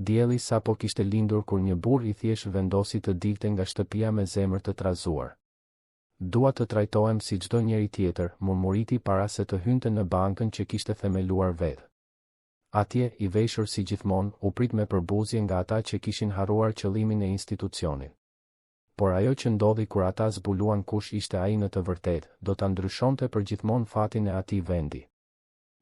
Dielli sapo kishte lindur kur një burrë i thjeshtë vendosi të dilte nga shtëpia me zemër të trazuar. Dua të trajtohem si çdo njeri tjetër, murmuriti para se të hynte në bankën që kishte themeluar vetë. Atje, i veshur si gjithmonë, u prit me përbuzje nga ata që kishin harruar qëllimin e institucionit. Por ajo që ndodhi kur ata zbuluan kush ishte ai në të vërtetë, do ta ndryshonte përgjithmonë fatin e atij vendi.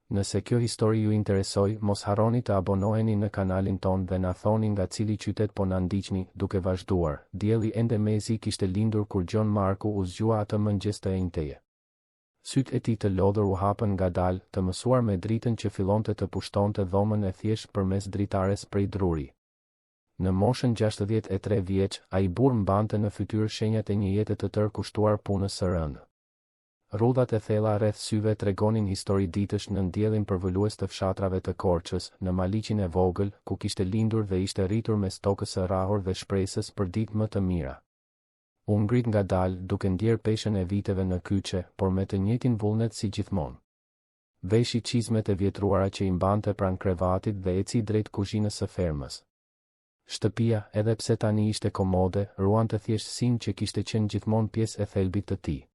Nëse kjo histori ju interesoi, mos harroni të abonoheni në kanalin tonë dhe na thoni nga cili qytet po na ndiqni, duke vazhduar, dielli ende mezi kishte lindur kur Gjon Marku u zgjua atë mëngjes të enjteje. Sytë e tij të lodhur u hapën ngadalë, të mësuar me dritën që fillonte të pushtonte dhomën e thjeshtë përmes dritares prej druri. Në moshën 63 vjeç, ai burrë mbante në fytyrë shenjat e një jete të tërë kushtuar punës së rëndë. Rrudhat e thella rreth syve tregonin histori ditësh nën diellin përvëlues të fshatrave të Korçës, në Maliqin e Vogël, ku kishte lindur dhe ishte rritur mes tokës së rrahur dhe shpresës për ditë më të mira. U ngrit ngadalë, duke ndjerë peshën e viteve në kyçe, por me të njëjtin vullnet si gjithmonë. Veshi çizmet e vjetruara që i mbante pranë krevatit dhe eci drejt kuzhinës së fermës. Shtëpia, edhe pse tani ishte komode, ruante thjeshtësinë që kishte qenë gjithmonë pjesë e thelbit të tij.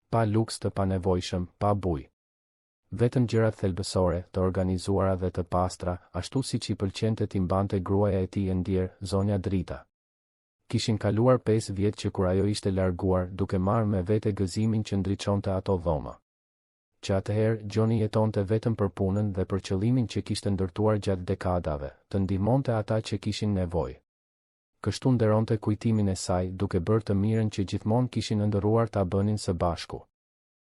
Pa luks të panevojshëm, pa bujë. Vetëm gjërat thelbësore, të organizuara dhe të pastra, ashtu siç i pëlqente t'i mbante gruaja e tij e ndjerë, zonja Drita. Kishin kaluar pesë vjet që kur ajo ishte larguar, duke marrë me vete gëzimin që ndriçonte ato dhoma. Që atëherë, Gjoni jetonte vetëm për punën dhe për qëllimin që kishte ndërtuar gjatë dekadave, të ndihmonte ata që kishin nevojë. Kështu nderonte kujtimin e saj, duke bërë të mirën që gjithmonë kishin ëndërruar ta bënin së bashku.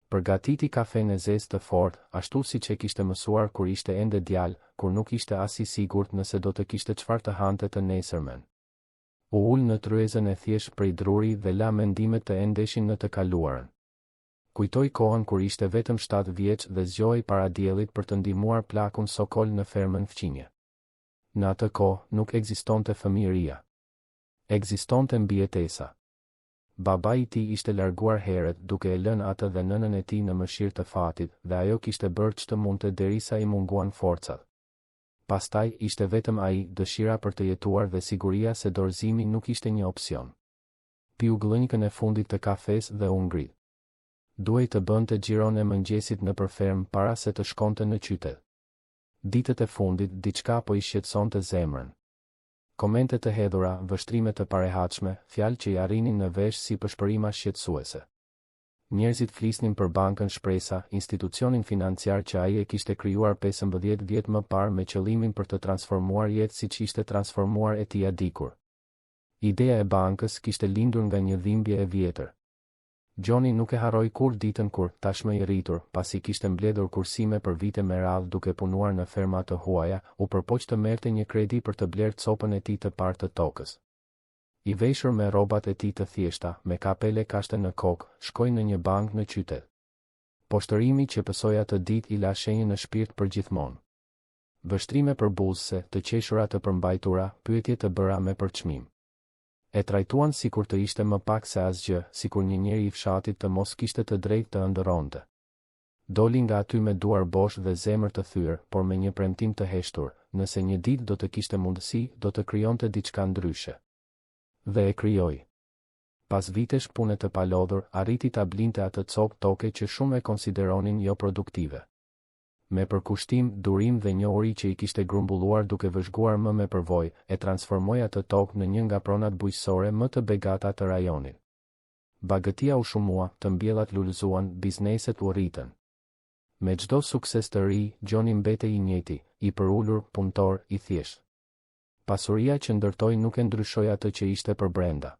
Përgatiti kafenë e zezë të fortë, ashtu siç e kishte mësuar kur ishte ende djalë, kur nuk ishte as i sigurt nëse do të kishte çfarë të hante të nesërmen. U ul në tryezën e thjeshtë prej druri dhe la mendimet të endeshin në të kaluarën. Kujtoi kohën kur ishte vetëm shtatë vjeç dhe zgjohej para diellit për të ndihmuar plakun Sokol në fermën fqinje. Në atë kohë, nuk ekzistonte fëmijëria. Ekzistonte mbijetesa. Babai i tij ishte larguar herët, duke e lënë atë dhe nënën e tij në mëshirë të fatit, dhe ajo kishte bërë ç'të mundte derisa i munguan forcat. Pastaj, ishte vetëm ai, dëshira për të jetuar dhe siguria se dorëzimi nuk ishte një opsion. Piu gllënjkën e fundit të kafesë dhe u ngrit. Duhej të bënte xhiron e mëngjesit nëpër fermë para se të shkonte në qytet. Ditët e fundit, diçka po i shqetësonte zemrën. Komente të hedhura, vështrime të parehatshme, fjalë që i arrinin në vesh si pëshpërima shqetësuese. Njerëzit flisnin për Bankën Shpresa, institucionin financiar që ai e kishte krijuar 15 vjet më parë me qëllimin për të transformuar jetë siç ishte transformuar e tija dikur. Ideja e bankës kishte lindur nga një dhimbje e vjetër. Gjoni nuk e harroi kurrë ditën kur, tashmë i rritur, pasi kishte mbledhur kursime për vite me radhë duke punuar në ferma të huaja, u përpoq të merrte një kredi për të blerë copën e tij të parë të tokës. I veshur me rrobat e tij të thjeshta, me kapele kashte në kokë, shkoi në një bankë në qytet. Poshtërimi që pësoi atë ditë i la shenjë në shpirt përgjithmonë. Vështrime përbuzëse, të qeshura të përmbajtura, pyetje të bëra me përçmim. E trajtuan sikur të ishte më pak se asgjë, sikur një njeri i fshatit të mos kishte të drejtë të ëndërronte. Doli nga aty me duar bosh dhe zemër të thyer, por me një premtim të heshtur, nëse një ditë do të kishte mundësi, do të krijonte diçka ndryshe. Dhe e krijoi. Pas vitesh pune të palodhur, arriti ta blinte atë copë toke që shumë e konsideronin joproduktive. Me përkushtim, durim dhe njohuri që i kishte grumbulluar duke vëzhguar më me përvojë, e transformoi atë tokë në një nga pronat bujqësore më të begata të rajonit. Bagëtia u shumua, të mbjellat lulëzuan, bizneset u rritën. Me çdo sukses të ri, Gjoni mbetej i njëjti, i përulur, punëtor, i thjeshtë. Pasuria që ndërtoi nuk e ndryshoi atë që ishte përbrenda.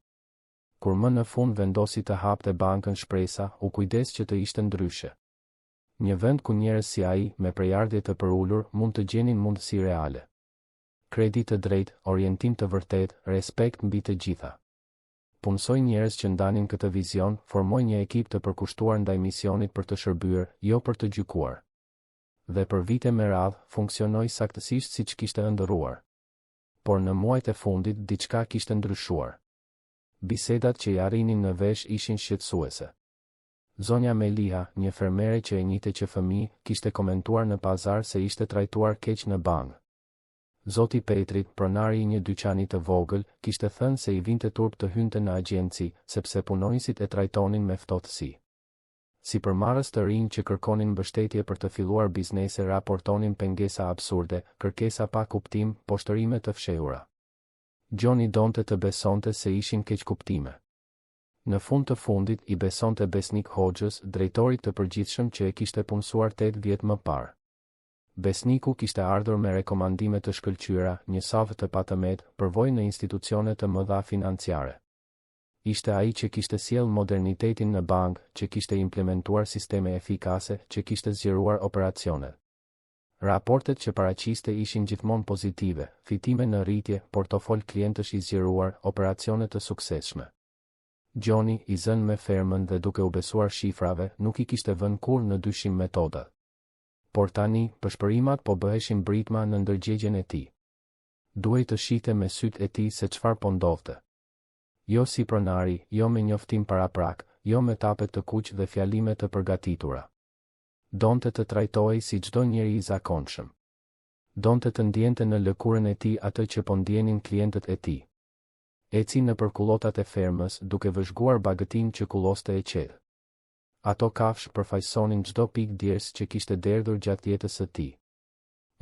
Kur më në fund vendosi të hapte bankën Shpresa, u kujdes që të ishte ndryshe. Një vend ku njerëz si ai, me prejardhje të përulur, mund të gjenin mundësi reale. Kredi të drejtë, orientim të vërtetë, respekt mbi të gjitha. Punësoi njerëz që ndanin këtë vizion, formoi një ekip të përkushtuar ndaj misionit për të shërbyer, jo për të gjykuar. Dhe për vite me radhë, funksionoi saktësisht siç kishte ëndërruar. Por në muajt e fundit, diçka kishte ndryshuar. Bisedat që i arrinin në vesh ishin shqetësuese. Zonja Meliha, një fermere që e njihte që fëmijë, kishte komentuar në pazar se ishte trajtuar keq në bankë. Zoti Petrit, pronari i një dyqani të vogël, kishte thënë se i vinte turp të hynte në agjenci, sepse punonjësit e trajtonin me ftohtësi. Sipërmarrës të rinj që kërkonin mbështetje për të filluar biznese raportonin pengesa absurde, kërkesa pa kuptim, poshtërime të fshehura. Gjoni donte të besonte se ishin keqkuptime. Në fund të fundit, i besonte Besnik Hoxhës, drejtorit të përgjithshëm që e kishte punësuar tetë vjet më parë. Besniku kishte ardhur me rekomandime të shkëlqyera, një CV të patëmetë, përvojë në institucione të mëdha financiare. Ishte ai që kishte sjellë modernitetin në bankë, që kishte implementuar sisteme efikase, që kishte zgjeruar operacionet. Raportet që paraqiste ishin gjithmonë pozitive, fitime në rritje, portofol klientësh i zgjeruar, operacione të suksesshme. Gjoni, i zënë me fermën dhe duke u besuar shifrave, nuk i kishte vënë kurrë në dyshim metodat. Por tani, pëshpërimat po bëheshin britma në ndërgjegjen e tij. Duhej të shihte me sytë e tij se çfarë po ndodhte. Jo si pronari, jo me njoftim paraprak, jo me tapet të kuq dhe fjalime të përgatitura. Donte të trajtohej si çdo njeri i zakonshëm. Donte të ndiente në lëkurën e tij atë që po ndienin klientët e tij. Eci nëpër kullotat e fermës, duke vëzhguar bagëtinë që kulloste e qetë. Ato kafshë përfaqësonin çdo pikë djersë që kishte derdhur gjatë jetës së tij.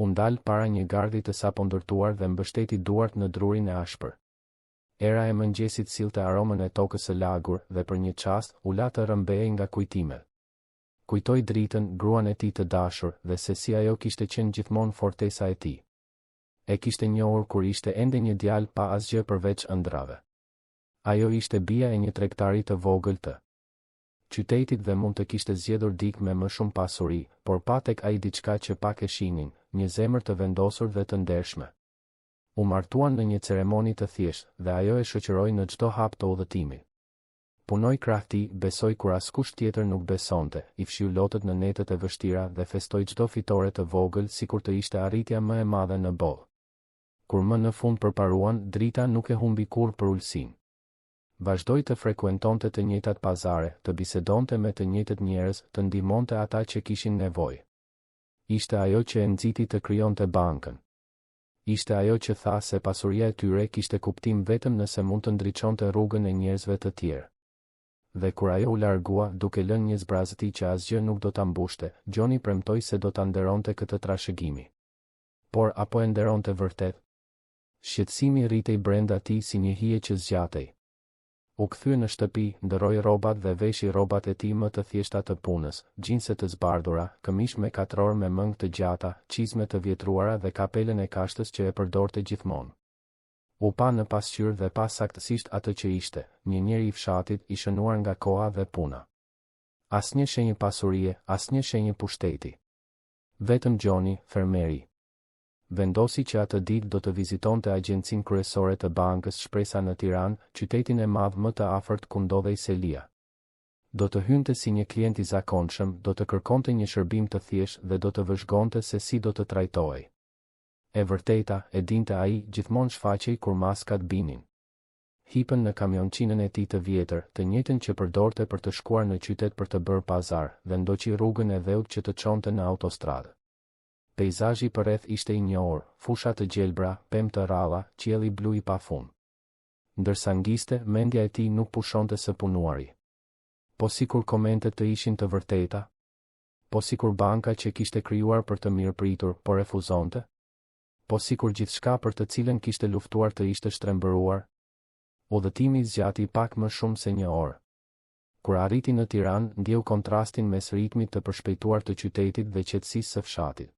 U ndal para një gardhi të sapondërtuar dhe mbështeti duart në drurin e ashpër. Era e mëngjesit sillte aromën e tokës së lagur dhe për një çast, u la të rrëmbehej nga kujtimet. Kujtoi Dritën, gruan e tij të dashur, dhe se si ajo kishte qenë gjithmonë fortesa e tij. E kishte njohur kur ishte ende një djalë pa asgjë përveç ëndrrave. Ajo ishte bija e një tregtari të vogël të. Qytetit dhe mund të kishte zgjedhur dikë me më shumë pasuri, por pa tek ai diçka që pak e shihnin, një zemër të vendosur dhe të ndershme. U martuan në një ceremoni të thjeshtë, dhe ajo e shoqëroi në çdo hap të udhëtimit. Punoi krah tij, besoi kur askush tjetër nuk besonte, i fshiu lotët në netët e vështira dhe festoi çdo fitore të vogël sikur të ishte arritja më e madhe në botë. Kur më në fund përparuan, Drita nuk e humbi kurrë përulësinë. Vazhdoi të frekuentonte të njëjtat pazare, të bisedonte me të njëjtët njerëz, të ndihmonte ata që kishin nevojë. Ishte ajo që e nxiti të krijonte bankën. Ishte ajo që tha se pasuria e tyre kishte kuptim vetëm nëse mund të ndriçonte rrugën e njerëzve të tjerë. Dhe kur ajo u largua, duke lënë një zbrazëti që asgjë nuk do ta mbushte, Gjoni premtoi se do ta nderonte këtë trashëgimi. Por, a po e nderonte vërtet? Shqetësimi rritej brenda tij si një hije që zgjatej. U kthye në shtëpi, ndërroi rrobat dhe veshi rrobat e tij më të thjeshta të punës, xhinse të zbardhura, këmishë me katrorë me mëngë të gjata, çizme të vjetruara dhe kapelën e kashtës që e përdorte gjithmonë. U pa në pasqyrë dhe pa saktësisht atë që ishte, një njeri i fshatit, i shënuar nga koha dhe puna. Asnjë shenjë pasurie, asnjë shenjë pushteti. Vetëm Gjoni, fermeri. Vendosi që atë ditë do të vizitonte agjencinë kryesore të bankës Shpresa në Tiranë, qytetin e madh më të afërt ku ndodhej selia. Do të hynte si një klient i zakonshëm, do të kërkonte një shërbim të thjeshtë dhe do të vëzhgonte se si do të trajtohej. E vërteta, e dinte ai, gjithmonë shfaqej kur maskat binin. Hipën në kamionçinën e tij të vjetër, të njëjtën që përdorte për të shkuar në qytet për të bërë pazar, dhe ndoqi rrugën e dheut që të çonte në autostradë. Peizazhi përreth ishte i njohur, fusha të gjelbra, pemë të rralla, qielli blu i pafund. Ndërsa ngiste, mendja e tij nuk pushonte së punuari. Po sikur komentet të ishin të vërteta? Po sikur banka që kishte krijuar për të mirëpritur, po refuzonte? Po sikur gjithçka për të cilën kishte luftuar të ishte shtrembëruar? Udhëtimi zgjati pak më shumë se një orë. Kur arriti në Tiranë, ndjeu kontrastin mes ritmit të përshpejtuar të qytetit dhe qetësisë së fshatit.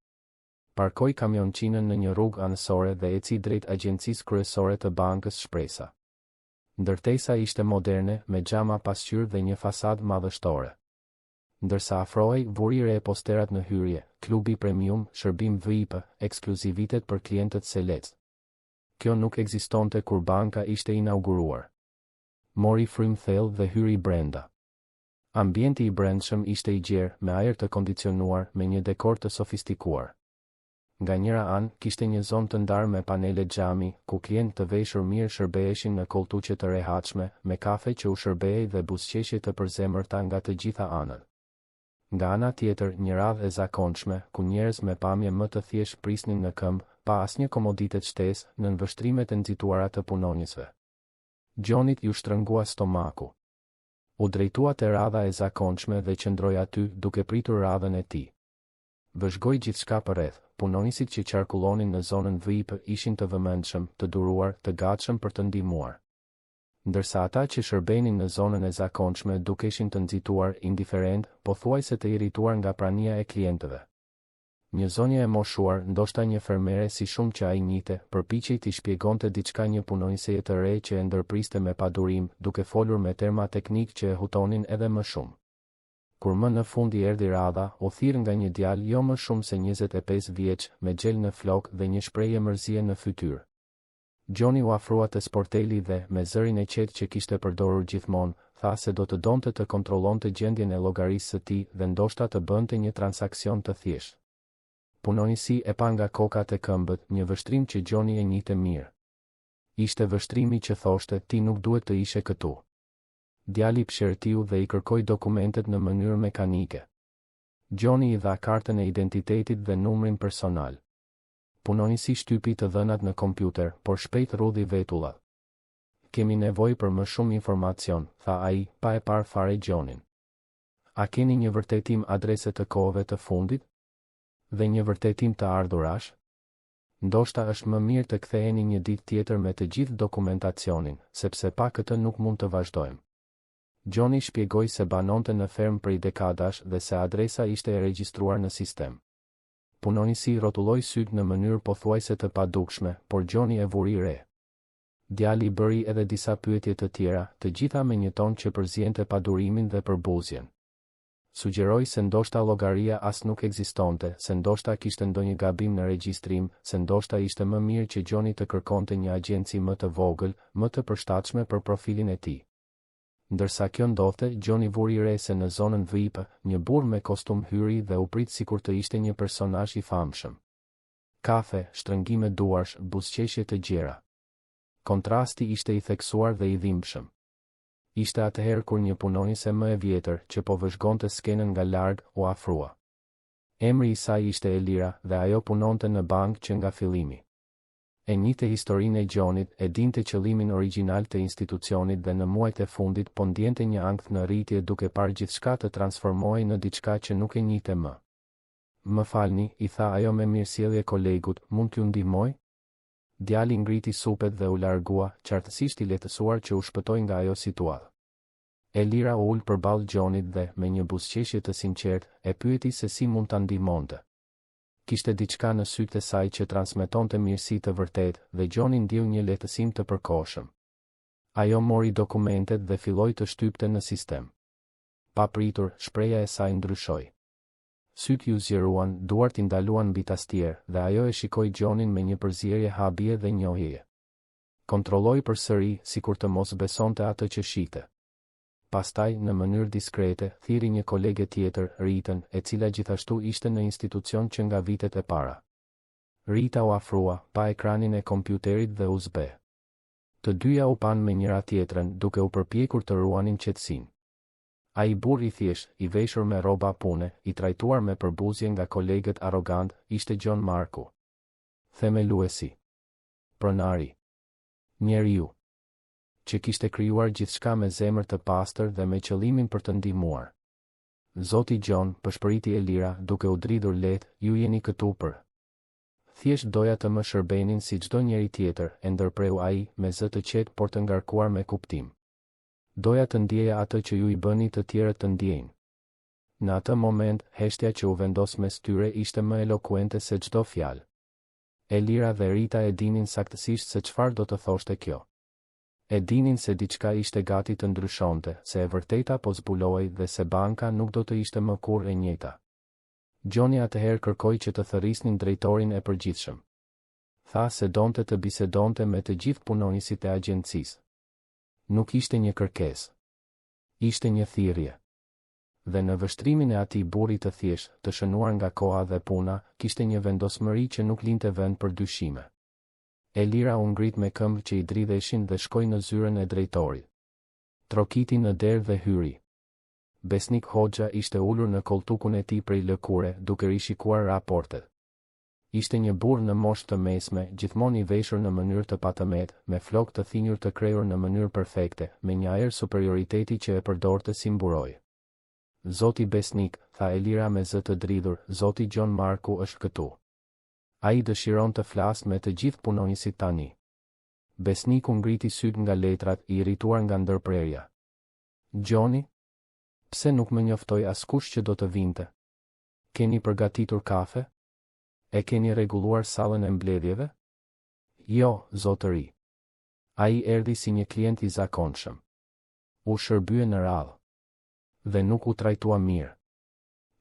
Parkoi kamionçinën në një rrugë anësore dhe eci drejt agjencisë kryesore të bankës Shpresa. Ndërtesa ishte moderne, me xhama pasqyrë dhe një fasadë madhështore. Ndërsa afrohej, vuri re posterat në hyrje, Klubi Premium, shërbim VIP, ekskluzivitet për klientët select. Kjo nuk ekzistonte kur banka ishte inauguruar. Mori frymë thellë dhe hyri brenda. Ambienti i brendshëm ishte i gjerë, me ajër të kondicionuar, me një dekor të sofistikuar. Nga njëra anë, kishte një zonë të ndarë me panele xhami, ku klientë të veshur mirë shërbeheshin në kolltuqe të rehatshme, me kafe që u shërbehej dhe buzëqeshje të përzemërta nga të gjitha anët. Nga ana tjetër, një radhë e zakonshme, ku njerëz me pamje më të thjeshtë prisnin në këmbë, pa asnjë komoditet shtesë, nën vështrimet e nxituara të punonjësve. Gjonit iu shtrëngua stomaku. U drejtua te radha e zakonshme dhe qëndroi aty, duke pritur radhën e tij. Vëzhgoi gjithçka përreth, punonjësit që qarkullonin në zonën VIP ishin të vëmendshëm, të duruar, të gatshëm për të ndihmuar. Ndërsa ata që shërbenin në zonën e zakonshme dukeshin të nxituar, indiferentë, pothuajse të irrituar nga prania e klientëve. Një zonjë e moshuar, ndoshta një fermere si shumë që ai njihte, përpiqej t'i shpjegonte diçka një punonjëseje të re që e ndërpriste me padurim, duke folur me terma teknikë që e hutonin edhe më shumë. Kur më në fund i erdhi radha, u thirr nga një djalë jo më shumë se 25 vjeç, me xhel në flokë dhe një shprehje mërzie në fytyrë. Gjoni u afrua te sporteli dhe, me zërin e qetë që kishte përdorur gjithmonë, tha se do të donte të kontrollonte gjendjen e llogarisë së tij dhe ndoshta të bënte një transaksion të thjeshtë. Punonjësi e pa nga koka te këmbët, një vështrim që Gjoni e njihte mirë. Ishte vështrimi që thoshte ti nuk duhet të ishe këtu. Djali psherëtiu dhe i kërkoi dokumentet në mënyrë mekanike. Gjoni i dha kartën e identitetit dhe numrin personal. Punonjësi shtypi të dhënat në kompjuter, por shpejt rrudhi vetullat. Kemi nevojë për më shumë informacion, tha ai, pa e parë fare Gjonin. A keni një vërtetim adrese të kohëve të fundit? Dhe një vërtetim të ardhurash? Ndoshta është më mirë të ktheheni një ditë tjetër me të gjithë dokumentacionin, sepse pa këtë nuk mund të vazhdojmë. Gjoni shpjegoi se banonte në fermë prej dekadash dhe se adresa ishte e regjistruar në sistem. Punonjësi rrotulloi sytë në mënyrë pothuajse të padukshme, por Gjoni e vuri re. Djali bëri edhe disa pyetje të tjera, të gjitha me një ton që përziente padurimin dhe përbuzjen. Sugjeroi se ndoshta llogaria as nuk ekzistonte, se ndoshta kishte ndonjë gabim në regjistrim, se ndoshta ishte më mirë që Gjoni të kërkonte një agjenci më të vogël, më të përshtatshme për profilin e tij. Ndërsa kjo ndodhte, Gjoni vuri re se në zonën VIP, një burrë me kostum hyri dhe u prit sikur të ishte një personazh i famshëm. Kafe, shtrëngime duarsh, buzëqeshje të gjera. Kontrasti ishte i theksuar dhe i dhimbshëm. Ishte atëherë kur një punonjëse më e vjetër, që po vëzhgonte skenën nga larg, u afrua. Emri i saj ishte Elira dhe ajo punonte në bankë që nga fillimi. E njihte historinë e Gjonit, e dinte qëllimin origjinal të institucionit dhe në muajt e fundit po ndjente një ankth në rritje duke parë gjithçka të transformohej në diçka që nuk e njihte më. Më falni, i tha ajo me mirësjellje kolegut, mund t'ju ndihmoj? Djali ngriti supet dhe u largua, qartësisht i lehtësuar që u shpëtoi nga ajo situatë. Elira u ul përballë Gjonit dhe, me një buzëqeshje të sinqertë, e pyeti se si mund ta ndihmonte. Kishte diçka në sytë e saj që transmetonte mirësi të vërtetë, dhe Gjoni ndjeu një lehtësim të përkohshëm. Ajo mori dokumentet dhe filloi të shtypte në sistem. Papritur, shprehja e saj ndryshoi. Sytë iu zgjeruan, duart i ndaluan mbi tastierë, dhe ajo e shikoi Gjonin me një përzierje habie dhe njohjeje. Kontrolloi përsëri, sikur të mos besonte atë që shihte. Pastaj, në mënyrë diskrete, thirri një kolege tjetër, Ritën, e cila gjithashtu ishte në institucion që nga vitet e para. Rita u afrua, pa ekranin e kompjuterit dhe u zbeh. Të dyja u panë me njëra-tjetrën, duke u përpjekur të ruanin qetësinë. Ai burrë i thjeshtë, i veshur me rroba pune, i trajtuar me përbuzje nga kolegët arrogantë, ishte Gjon Marku. Themeluesi. Pronari. Njeriu që kishte krijuar gjithçka me zemër të pastër dhe me qëllimin për të ndihmuar. Zoti Gjon, pëshpëriti Elira, duke u dridhur lehtë, ju jeni këtu për. Thjesht doja të më shërbenin si çdo njeri tjetër, e ndërpreu ai, me zë të qetë por të ngarkuar me kuptim. Doja të ndjeja atë që ju i bëni të tjerët të ndjejnë. Në atë moment, heshtja që u vendos mes tyre ishte më elokuente se çdo fjalë. Elira dhe Rita e dinin saktësisht se çfarë do të thoshte kjo. E dinin se diçka ishte gati të ndryshonte, se e vërteta po zbulohej dhe se banka nuk do të ishte më kurrë e njëjta. Gjoni atëherë kërkoi që të thërrisnin drejtorin e përgjithshëm. Tha se donte të bisedonte me të gjithë punonjësit e agjencisë. Nuk ishte një kërkesë. Ishte një thirrje. Dhe në vështrimin e atij burri të thjeshtë, të shënuar nga koha dhe puna, kishte një vendosmëri që nuk linte vend për dyshime. Elira u ngrit me këmbë që i dridheshin dhe shkoi në zyrën e drejtorit. Trokiti në derë dhe hyri. Besnik Hoxha ishte ulur në kolltukun e tij prej lëkure, duke rishikuar raportet. Ishte një burrë në moshë të mesme, gjithmonë i veshur në mënyrë të patëmetë, me flokë të thinjur të krehur në mënyrë perfekte, me një ajër superioriteti që e përdorte si mburojë. Zoti Besnik, tha Elira me zë të dridhur, zoti Gjon Marku është këtu. Ai dëshiron të flasë me të gjithë punonjësit tani. Besniku ngriti sytë nga letrat, i irrituar nga ndërprerja. Gjoni? Pse nuk më njoftoi askush që do të vinte? Keni përgatitur kafe? E keni rregulluar sallën e mbledhjeve? Jo, zotëri. Ai erdhi si një klient i zakonshëm. U shërbye në radhë. Dhe nuk u trajtua mirë.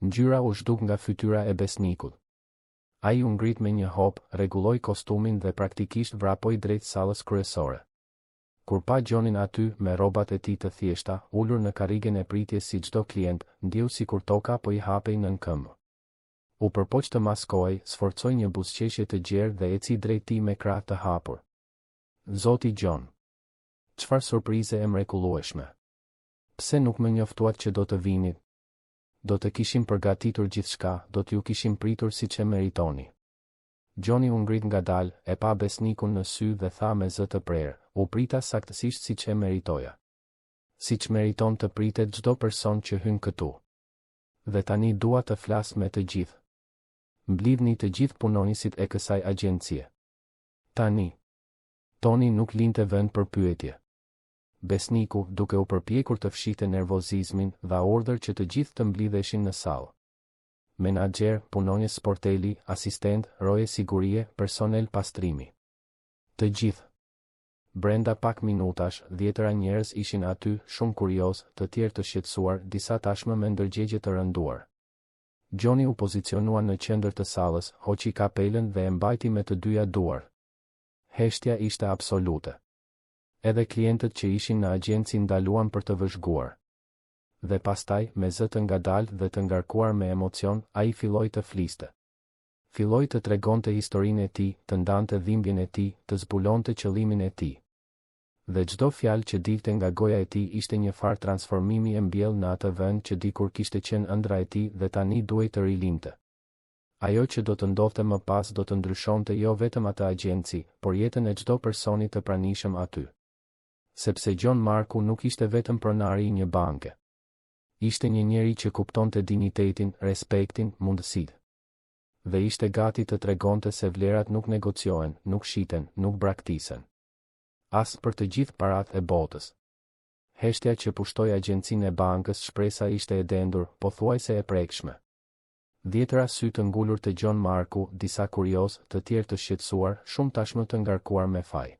Ngjyra u zhduk nga fytyra e Besnikut. Ai u ngrit me një hop, rregulloi kostumin dhe praktikisht vrapoi drejt sallës kryesore. Kur pa Gjonin aty, me rrobat e tij të thjeshta, ulur në karrigen e pritjes si çdo klient, ndjeu sikur toka po i hapej nën këmbë. U përpoq të maskohej, sforcoi një buzëqeshje të gjerë dhe eci drejt tij me krahë të hapur. Zoti Gjon. Çfarë surprize e mrekullueshme. Pse nuk më njoftuat që do të vinit? Do të kishim përgatitur gjithçka, do t'ju kishim pritur siç e meritoni. Gjoni u ngrit ngadalë, e pa Besnikun në sy dhe tha me zë të prerë, U prita saktësisht siç e meritoja. Siç meriton të pritet çdo person që hyn këtu. Dhe tani dua të flas me të gjithë. Mblidhni të gjithë punonjësit e kësaj agjencie. Tani. Toni nuk linte vend për pyetje. Besniku, duke u përpjekur të fshihte nervozizmin, dha urdhër që të gjithë të mblidheshin në sallë. Menaxherë, punonjës sporteli, asistentë, roje sigurie, personel pastrimi. Të gjithë. Brenda pak minutash, dhjetëra njerëz ishin aty, shumë kuriozë, të tjerë të shqetësuar, disa tashmë me ndërgjegje të rënduar. Gjoni u pozicionua në qendër të sallës, hoqi kapelën dhe e mbajti me të dyja duart. Heshtja ishte absolute. Edhe klientët që ishin në agjenci ndaluan për të vëzhguar. Dhe pastaj, me zë të ngadaltë dhe të ngarkuar me emocion, ai filloi të fliste. Filloi të tregonte historinë e tij, të ndante dhimbjen e tij, të zbulonte qëllimin e tij. Dhe çdo fjalë që dilte nga goja e tij ishte një farë transformimi e mbjellë në atë vend që dikur kishte qenë ëndrra e tij dhe tani duhej të rilindte. Ajo që do të ndodhte më pas do të ndryshonte jo vetëm atë agjenci, por jetën e çdo personi të pranishëm aty. Sepse Gjon Marku nuk ishte vetëm pronari i një banke. Ishte një njeri që kuptonte dinjitetin, respektin, mundësitë. Dhe ishte gati të tregonte se vlerat nuk negociohen, nuk shiten, nuk braktisen. As për të gjithë paratë e botës. Heshtja që pushtoi agjencinë e bankës Shpresa ishte e dendur, pothuajse e prekshme. Dhjetëra sy të ngulur te Gjon Marku, disa kuriozë, të tjerë të shqetësuar, shumë tashmë të ngarkuar me faj.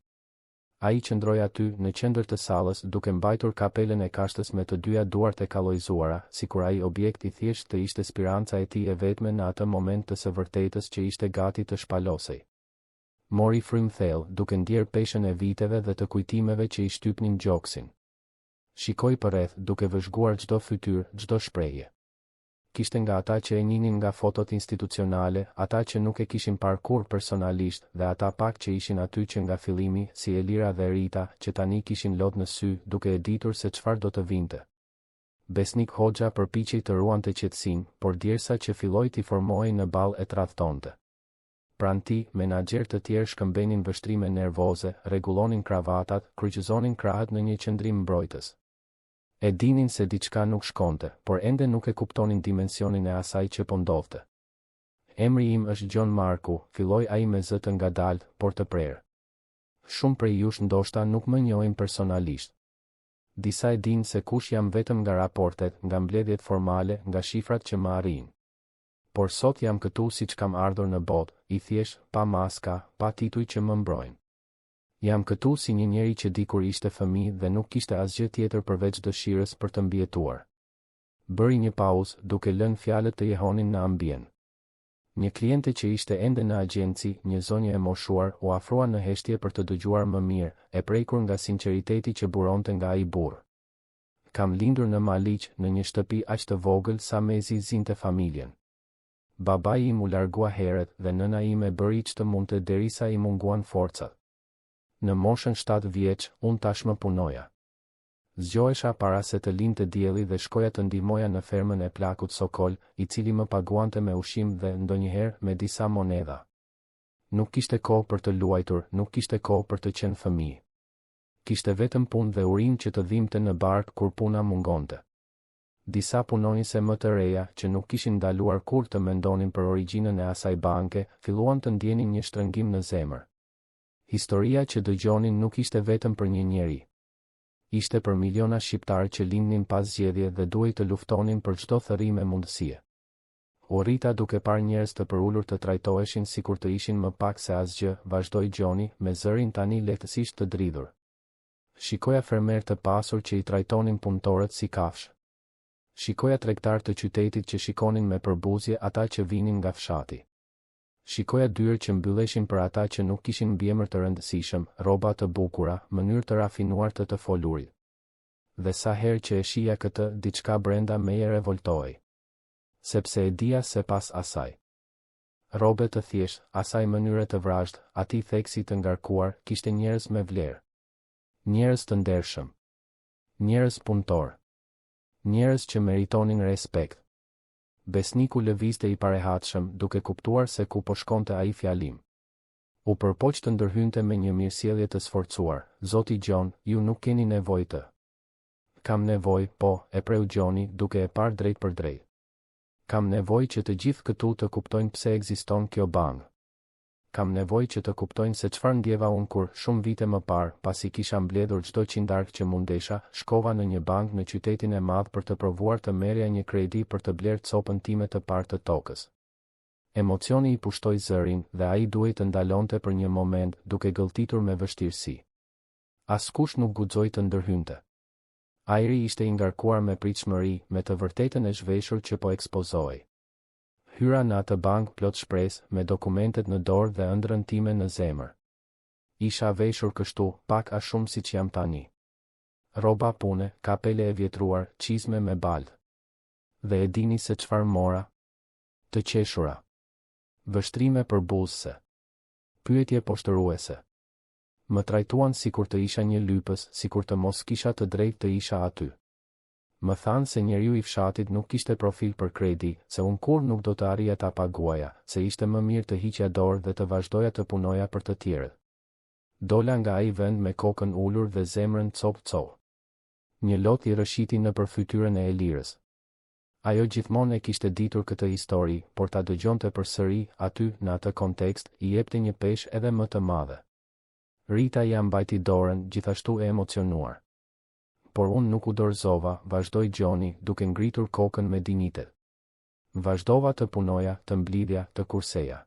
Ai qëndroi aty, në qendër të sallës, duke mbajtur kapelën e kashtës me të dyja duart e kallojëzuara, sikur ai objekt i thjeshtë të ishte spiranca e tij e vetme në atë moment të së vërtetës që ishte gati të shpalosej. Mori frymë thellë, duke ndjerë peshën e viteve dhe të kujtimeve që i shtypnin gjoksin. Shikoi përreth, duke vëzhguar çdo fytyrë, çdo shprehje. Kishte nga ata që e njihnin nga fotot institucionale, ata që nuk e kishin parë kurrë personalisht, dhe ata pak që ishin aty që nga fillimi, si Elira dhe Rita, që tani kishin lot në sy, duke e ditur se çfarë do të vinte. Besnik Hoxha përpiqej të ruante qetësinë, por djersa që filloi t'i formohej në ballë e tradhtonte. Pranë tij, menaxherë të tjerë shkëmbenin vështrime nervoze, rregullonin kravatat, kryqëzonin krahët në një qëndrim mbrojtës. E dinin se diçka nuk shkonte, por ende nuk e kuptonin dimensionin e asaj që po ndodhte. Emri im është Gjon Marku, filloi ai me zë të ngadaltë, por të prerë. Shumë prej jush ndoshta nuk më njohin personalisht. Disa e dinë se kush jam vetëm nga raportet, nga mbledhjet formale, nga shifrat që më arrijnë. Por sot jam këtu siç kam ardhur në botë, i thjeshtë, pa maska, pa tituj që më mbrojnë. Jam këtu si një njeri që dikur ishte fëmijë dhe nuk kishte asgjë tjetër përveç dëshirës për të mbijetuar. Bëri një pauzë, duke lënë fjalët të jehonin në ambient. Një kliente që ishte ende në agjenci, një zonjë e moshuar, u afrua në heshtje për të dëgjuar më mirë, e prekur nga sinqeriteti që buronte nga ai burrë. Kam lindur në Maliq, në një shtëpi aq të vogël sa mezi zinte familjen. Babai im u largua herët dhe nëna ime bëri ç'të mundte derisa i munguan forcat. Në moshën shtatë vjeç, unë tashmë punoja. Zgjohesha para se të lindte dielli dhe shkoja të ndihmoja në fermën e plakut Sokol, i cili më paguante me ushqim dhe, ndonjëherë, me disa monedha. Nuk kishte kohë për të luajtur, nuk kishte kohë për të qenë fëmijë. Kishte vetëm punë dhe urinë që të dhimbte në bark kur puna mungonte. Disa punonjëse më të reja, që nuk kishin ndaluar kurrë të mendonin për origjinën e asaj banke, filluan të ndjenin një shtrëngim në zemër. Historia që dëgjonin nuk ishte vetëm për një njeri. Ishte për miliona shqiptarë që lindnin pa zgjedhje dhe duhej të luftonin për çdo thërrime mundësie. U rrita duke parë njerëz të përulur të trajtoheshin sikur të ishin më pak se asgjë, vazhdoi Gjoni, me zërin tani lehtësisht të dridhur. Shikoja fermerë të pasur që i trajtonin punëtorët si kafshë. Shikoja tregtarë të qytetit që shikonin me përbuzje ata që vinin nga fshati. Shikoja dyer që mbylleshin për ata që nuk kishin mbiemër të rëndësishëm, rroba të bukura, mënyrë të rafinuar të të folurit. Dhe sa herë që e shihja këtë, diçka brenda meje revoltohej. Sepse e dija se pas asaj rrobe të thjeshtë, asaj mënyre të vrazhdë, atij theksi të ngarkuar, kishte njerëz me vlerë. Njerëz të ndershëm. Njerëz punëtorë. Njerëz që meritonin respekt. Besniku lëvizte i parehatshëm, duke kuptuar se ku po shkonte ai fjalim. U përpoq të ndërhynte me një mirësjellje të sforcuar, Zoti Gjon, ju nuk keni nevojë të. Kam nevojë, po, e preu Gjoni, duke e parë drejtpërdrejt. Kam nevojë që të gjithë këtu të kuptojnë pse ekziston kjo bankë. Kam nevojë që të kuptojnë se çfarë ndjeva unë kur, shumë vite më parë, pasi kisha mbledhur çdo qindarkë që mundesha, shkova në një bankë në qytetin e madh për të provuar të merrja një kredi për të blerë copën time të parë të tokës. Emocioni i pushtoi zërin, dhe ai duhej të ndalonte për një moment, duke gëlltitur me vështirësi. Askush nuk guxoi të ndërhynte. Ajri ishte i ngarkuar me pritshmëri, me të vërtetën e zhveshur që po ekspozohej. Hyra në atë bankë plot shpresë, me dokumentet në dorë dhe ëndrrën time në zemër. Isha veshur kështu, pak a shumë siç jam tani. Rroba pune, kapele e vjetruar, çizme me baltë. Dhe e dini se çfarë mora? Të qeshura. Vështrime përbuzëse. Pyetje poshtëruese. Më trajtuan sikur të isha një lypës, sikur të mos kisha të drejtë të isha aty. Më thanë se njeriu i fshatit nuk kishte profil për kredi, se unë kurrë nuk do të arrija ta paguaja, se ishte më mirë të hiqja dorë dhe të vazhdoja të punoja për të tjerët. Dola nga ai vend me kokën ulur dhe zemrën copë-copë. Një lot i rrëshqiti nëpër fytyrën e Elirës. Ajo gjithmonë e kishte ditur këtë histori, por ta dëgjonte përsëri, aty, në atë kontekst, i jepte një peshë edhe më të madhe. Rita ia mbajti dorën, gjithashtu e emocionuar. Por unë nuk u dorëzova, vazhdoi Gjoni, duke ngritur kokën me dinjitet. Vazhdova të punoja, të mblidhja, të kurseja.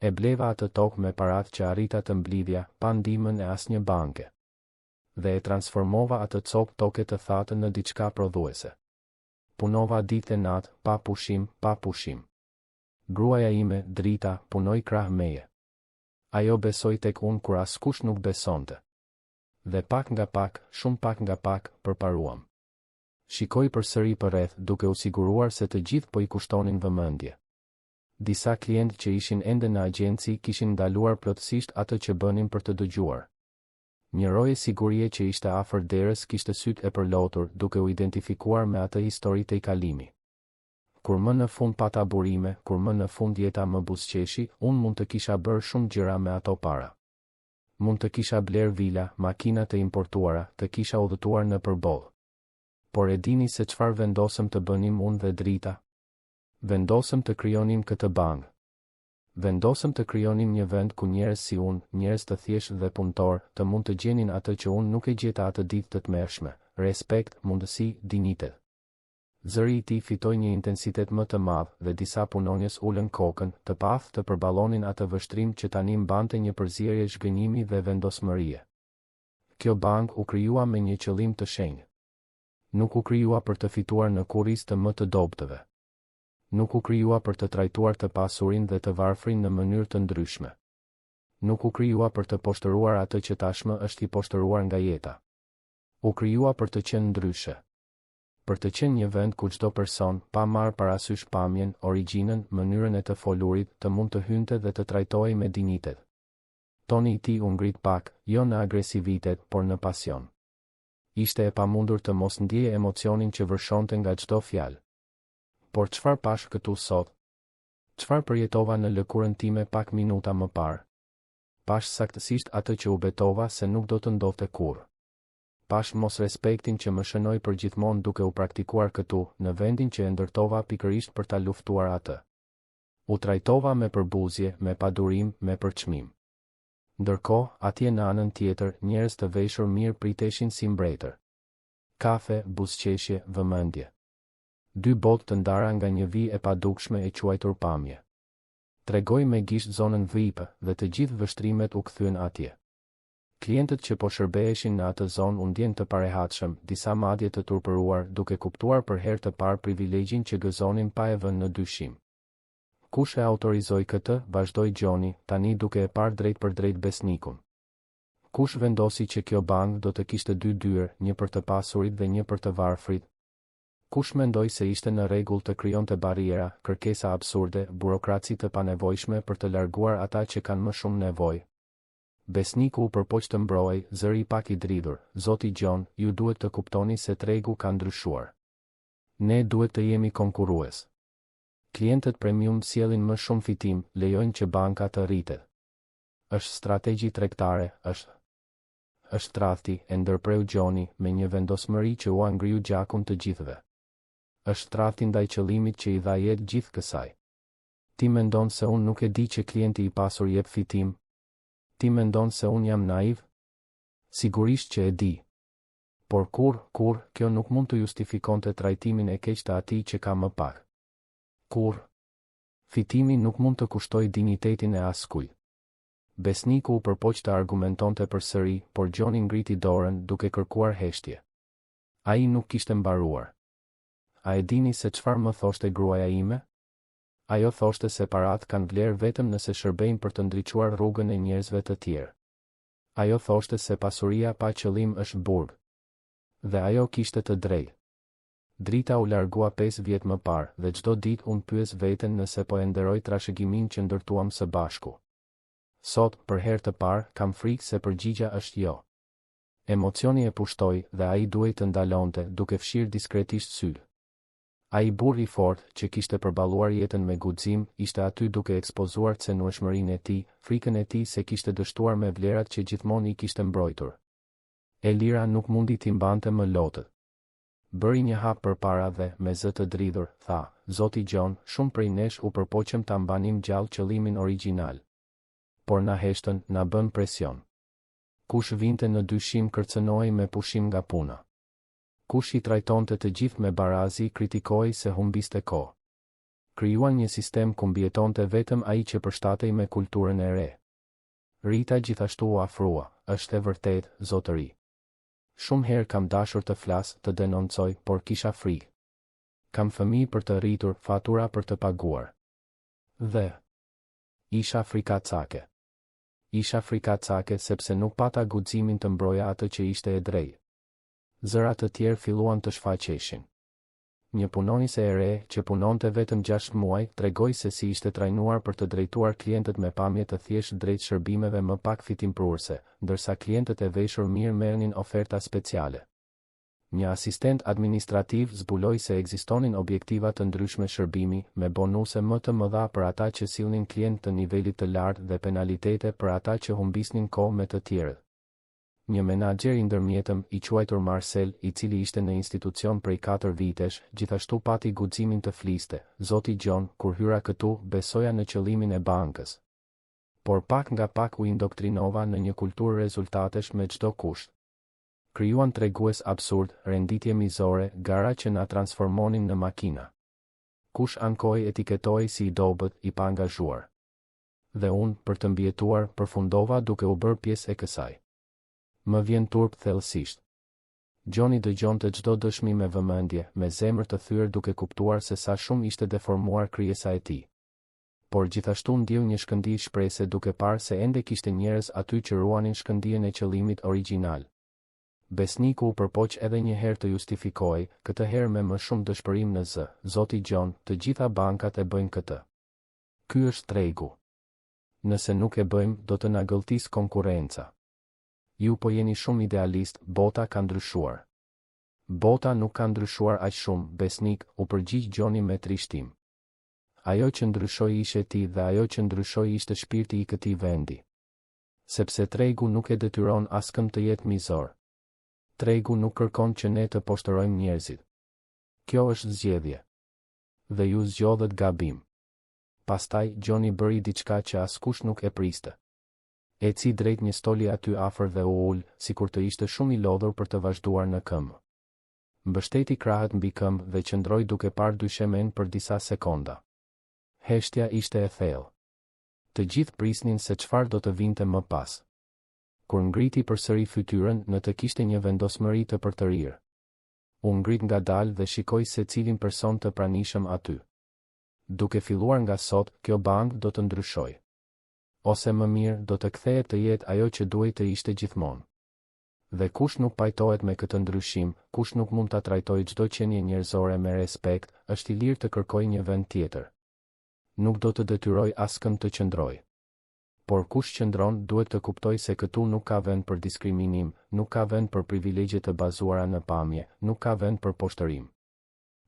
E bleva atë tokë me paratë që arrita të mblidhja, pa ndihmën e asnjë banke. Dhe e transformova atë copë toke të thatë në diçka prodhuese. Punova ditë e natë, pa pushim, pa pushim. Gruaja ime, Drita, punoi krah meje. Ajo besoi tek unë kur askush nuk besonte. Dhe pak nga pak, shumë pak nga pak, përparuam. Shikoi përsëri përreth, duke u siguruar se të gjithë po i kushtonin vëmendje. Disa klientë që ishin ende në agjenci kishin ndaluar plotësisht atë që bënin për të dëgjuar. Një roje sigurie që ishte afër derës kishte sytë e përlotur, duke u identifikuar me atë histori tejkalimi. Kur më në fund pata burime, kur më në fund jeta më buzëqeshi, unë mund të kisha bërë shumë gjëra me ato para. Mund të kisha blerë vila, makina të importuara, të kisha udhëtuar nëpër botë. Por e dini se çfarë vendosëm të bënim unë dhe Drita? Vendosëm të krijonim këtë bankë. Vendosëm të krijonim një vend ku njerëz si unë, njerëz të thjeshtë dhe punëtorë, të mund të gjenin atë që unë nuk e gjeta atë ditë të tmerrshme, respekt, mundësi, dinjitet. Zëri i tij fitoi një intensitet më të madh dhe disa punonjës ulën kokën, të paaftë të përballonin atë vështrim që tani mbante një përzierje zhgënjimi dhe vendosmërie. Kjo bankë u krijua me një qëllim të shenjtë. Nuk u krijua për të fituar në kurriz të më të dobëtëve. Nuk u krijua për të trajtuar të pasurin dhe të varfrin në mënyrë të ndryshme. Nuk u krijua për të poshtëruar atë që tashmë është i poshtëruar nga jeta. U krijua për të qenë ndryshe. Për të qenë një vend ku çdo person, pa marrë parasysh pamjen, origjinën, mënyrën e të folurit, të mund të hynte dhe të trajtohej me dinjitet. Toni i tij u ngrit pak, jo në agresivitet, por në pasion. Ishte e pamundur të mos ndjeje emocionin që vërshonte nga çdo fjalë. Por çfarë pashë këtu sot? Çfarë përjetova në lëkurën time pak minuta më parë? Pashë saktësisht atë që u betova se nuk do të ndodhte kurrë. Pashë mosrespektin që më shënoi përgjithmonë duke u praktikuar këtu, në vendin që e ndërtova pikërisht për ta luftuar atë. U trajtova me përbuzje, me padurim, me përçmim. Ndërkohë, atje në anën tjetër, njerëz të veshur mirë priteshin si mbretër. Kafe, buzëqeshje, vëmendje. Dy botë të ndara nga një vijë e padukshme e quajtur pamje. Tregoi me gisht zonën VIP, dhe të gjithë vështrimet u kthyen atje. Klientët që po shërbeheshin në atë zonë u ndjenë të parehatshëm, disa madje të turpëruar, duke kuptuar për herë të parë privilegjin që gëzonin pa e vënë në dyshim. Kush e autorizoi këtë, vazhdoi Gjoni, tani duke e parë drejtpërdrejt Besnikun. Kush vendosi që kjo bankë do të kishte dy dyer, një për të pasurit dhe një për të varfrit? Kush mendoi se ishte në rregull të krijonte barriera, kërkesa absurde, burokraci të panevojshme për të larguar ata që kanë më shumë nevojë? Besniku u përpoq të mbrohej, zëri pak i dridhur, Zoti Gjon, ju duhet të kuptoni se tregu ka ndryshuar. Ne duhet të jemi konkurrues. Klientët premium sjellin më shumë fitim, lejojnë që banka të rritet. Është strategji tregtare, është. Është tradhti, e ndërpreu Gjoni, me një vendosmëri që ua ngriu gjakun të gjithëve. Është tradhti ndaj qëllimit që i dha jetë gjithë kësaj. Ti mendon se unë nuk e di që klienti i pasur jep fitim? Ti mendon se unë jam naiv? Sigurisht që e di. Por kurrë, kurrë, kjo nuk mund të justifikonte trajtimin e keq të atij që ka më pak. Kurrë. Fitimi nuk mund të kushtojë dinjitetin e askujt. Besniku u përpoq të argumentonte përsëri, por Gjoni ngriti dorën, duke kërkuar heshtje. Ai nuk kishte mbaruar. A e dini se çfarë më thoshte gruaja ime? Ajo thoshte se paratë kanë vlerë vetëm nëse shërbejnë për të ndriçuar rrugën e njerëzve të tjerë. Ajo thoshte se pasuria pa qëllim është burg. Dhe ajo kishte të drejtë. Drita u largua pesë vjet më parë dhe çdo ditë unë pyes veten nëse po e nderoj trashëgiminë që ndërtuam së bashku. Sot, për herë të parë, kam frikë se përgjigja është jo. Emocioni e pushtoi dhe ai duhej të ndalonte, duke fshirë diskretisht sytë. Ai burrë i fortë, që kishte përballuar jetën me guxim, ishte aty duke ekspozuar cenueshmërinë e tij, frikën e tij se kishte dështuar me vlerat që gjithmonë i kishte mbrojtur. Elira nuk mundi t'i mbante më lotët. Bëri një hap përpara dhe, me zë të dridhur, tha, Zoti Gjon, shumë prej nesh u përpoqëm ta mbanim gjallë qëllimin origjinal. Por na heshtën, na bënë presion. Kush vinte në dyshim kërcënohej me pushim nga puna. Kush i trajtonte të gjithë me barazi kritikohej se humbiste kohë. Krijuan një sistem ku mbijetonte vetëm ai që përshtatej me kulturën e re. Rita gjithashtu u afrua, Është e vërtetë, zotëri. Shumë herë kam dashur të flas, të denoncoj, por kisha frikë. Kam fëmijë për të rritur, fatura për të paguar. Dhe. Isha frikacake. Isha frikacake sepse nuk pata guximin të mbroja atë që ishte e drejtë. Zëra të tjerë filluan të shfaqeshin. Një punonjëse e re, që punonte vetëm gjashtë muaj, tregoi se si ishte trajnuar për të drejtuar klientët me pamje të thjeshtë drejt shërbimeve më pak fitimprurëse, ndërsa klientët e veshur mirë merrnin oferta speciale. Një asistent administrativ zbuloi se ekzistonin objektiva të ndryshme shërbimi, me bonuse më të mëdha për ata që sillnin klientë të nivelit të lartë dhe penalitete për ata që humbisnin kohë me të tjerët. Një menaxher i ndërmjetëm, i quajtur Marcel, i cili ishte në institucion prej katër vitesh, gjithashtu pati guximin të fliste, Zoti Gjon, kur hyra këtu, besoja në qëllimin e bankës. Por pak nga pak u indoktrinova në një kulturë rezultatesh me çdo kusht. Krijuan tregues absurdë, renditje mizore, gara që na transformonin në makina. Kush ankohej etiketohej si i dobët, i paangazhuar. Dhe unë, për të mbijetuar, përfundova duke u bërë pjesë e kësaj. Më vjen turp thellësisht. Gjoni dëgjonte çdo dëshmi me vëmendje, me zemër të thyer duke kuptuar se sa shumë ishte deformuar krijesa e tij. Por gjithashtu ndjeu një shkëndijë shprese duke parë se ende kishte njerëz aty që ruanin shkëndijën e qëllimit origjinal. Besniku u përpoq edhe një herë të justifikohej, këtë herë me më shumë dëshpërim në zë, Zoti Gjon, të gjitha bankat e bëjnë këtë. Ky është tregu. Nëse nuk e bëjmë, do të na gëlltisë konkurrenca. Ju po jeni shumë idealist, bota ka ndryshuar. Bota nuk ka ndryshuar aq shumë, Besnik, u përgjigj Gjoni me trishtim. Ajo që ndryshoi ishe ti dhe ajo që ndryshoi ishte shpirti i këtij vendi. Sepse tregu nuk e detyron askënd të jetë mizor. Tregu nuk kërkon që ne të poshtërojmë njerëzit. Kjo është zgjedhje. Dhe ju zgjodhët gabim. Pastaj, Gjoni bëri diçka që askush nuk e priste. Eci drejt një stoli aty afër dhe u ul, sikur të ishte shumë i lodhur për të vazhduar në këmbë. Mbështeti krahët mbi këmbë dhe qëndroi duke parë dyshemenë për disa sekonda. Heshtja ishte e thellë. Të gjithë prisnin se çfarë do të vinte më pas. Kur ngriti përsëri fytyrën, në të kishte një vendosmëri të përtërirë. U ngrit ngadalë dhe shikoi secilin person të pranishëm aty. Duke filluar nga sot, kjo bankë do të ndryshojë. Ose më mirë, do të kthehet të jetë ajo që duhej të ishte gjithmonë. Dhe kush nuk pajtohet me këtë ndryshim, kush nuk mund ta trajtojë çdo qenie njerëzore me respekt, është i lirë të kërkojë një vend tjetër. Nuk do të detyroj askënd të qëndrojë. Por kush qëndron, duhet të kuptojë se këtu nuk ka vend për diskriminim, nuk ka vend për privilegje të bazuara në pamje, nuk ka vend për poshtërim.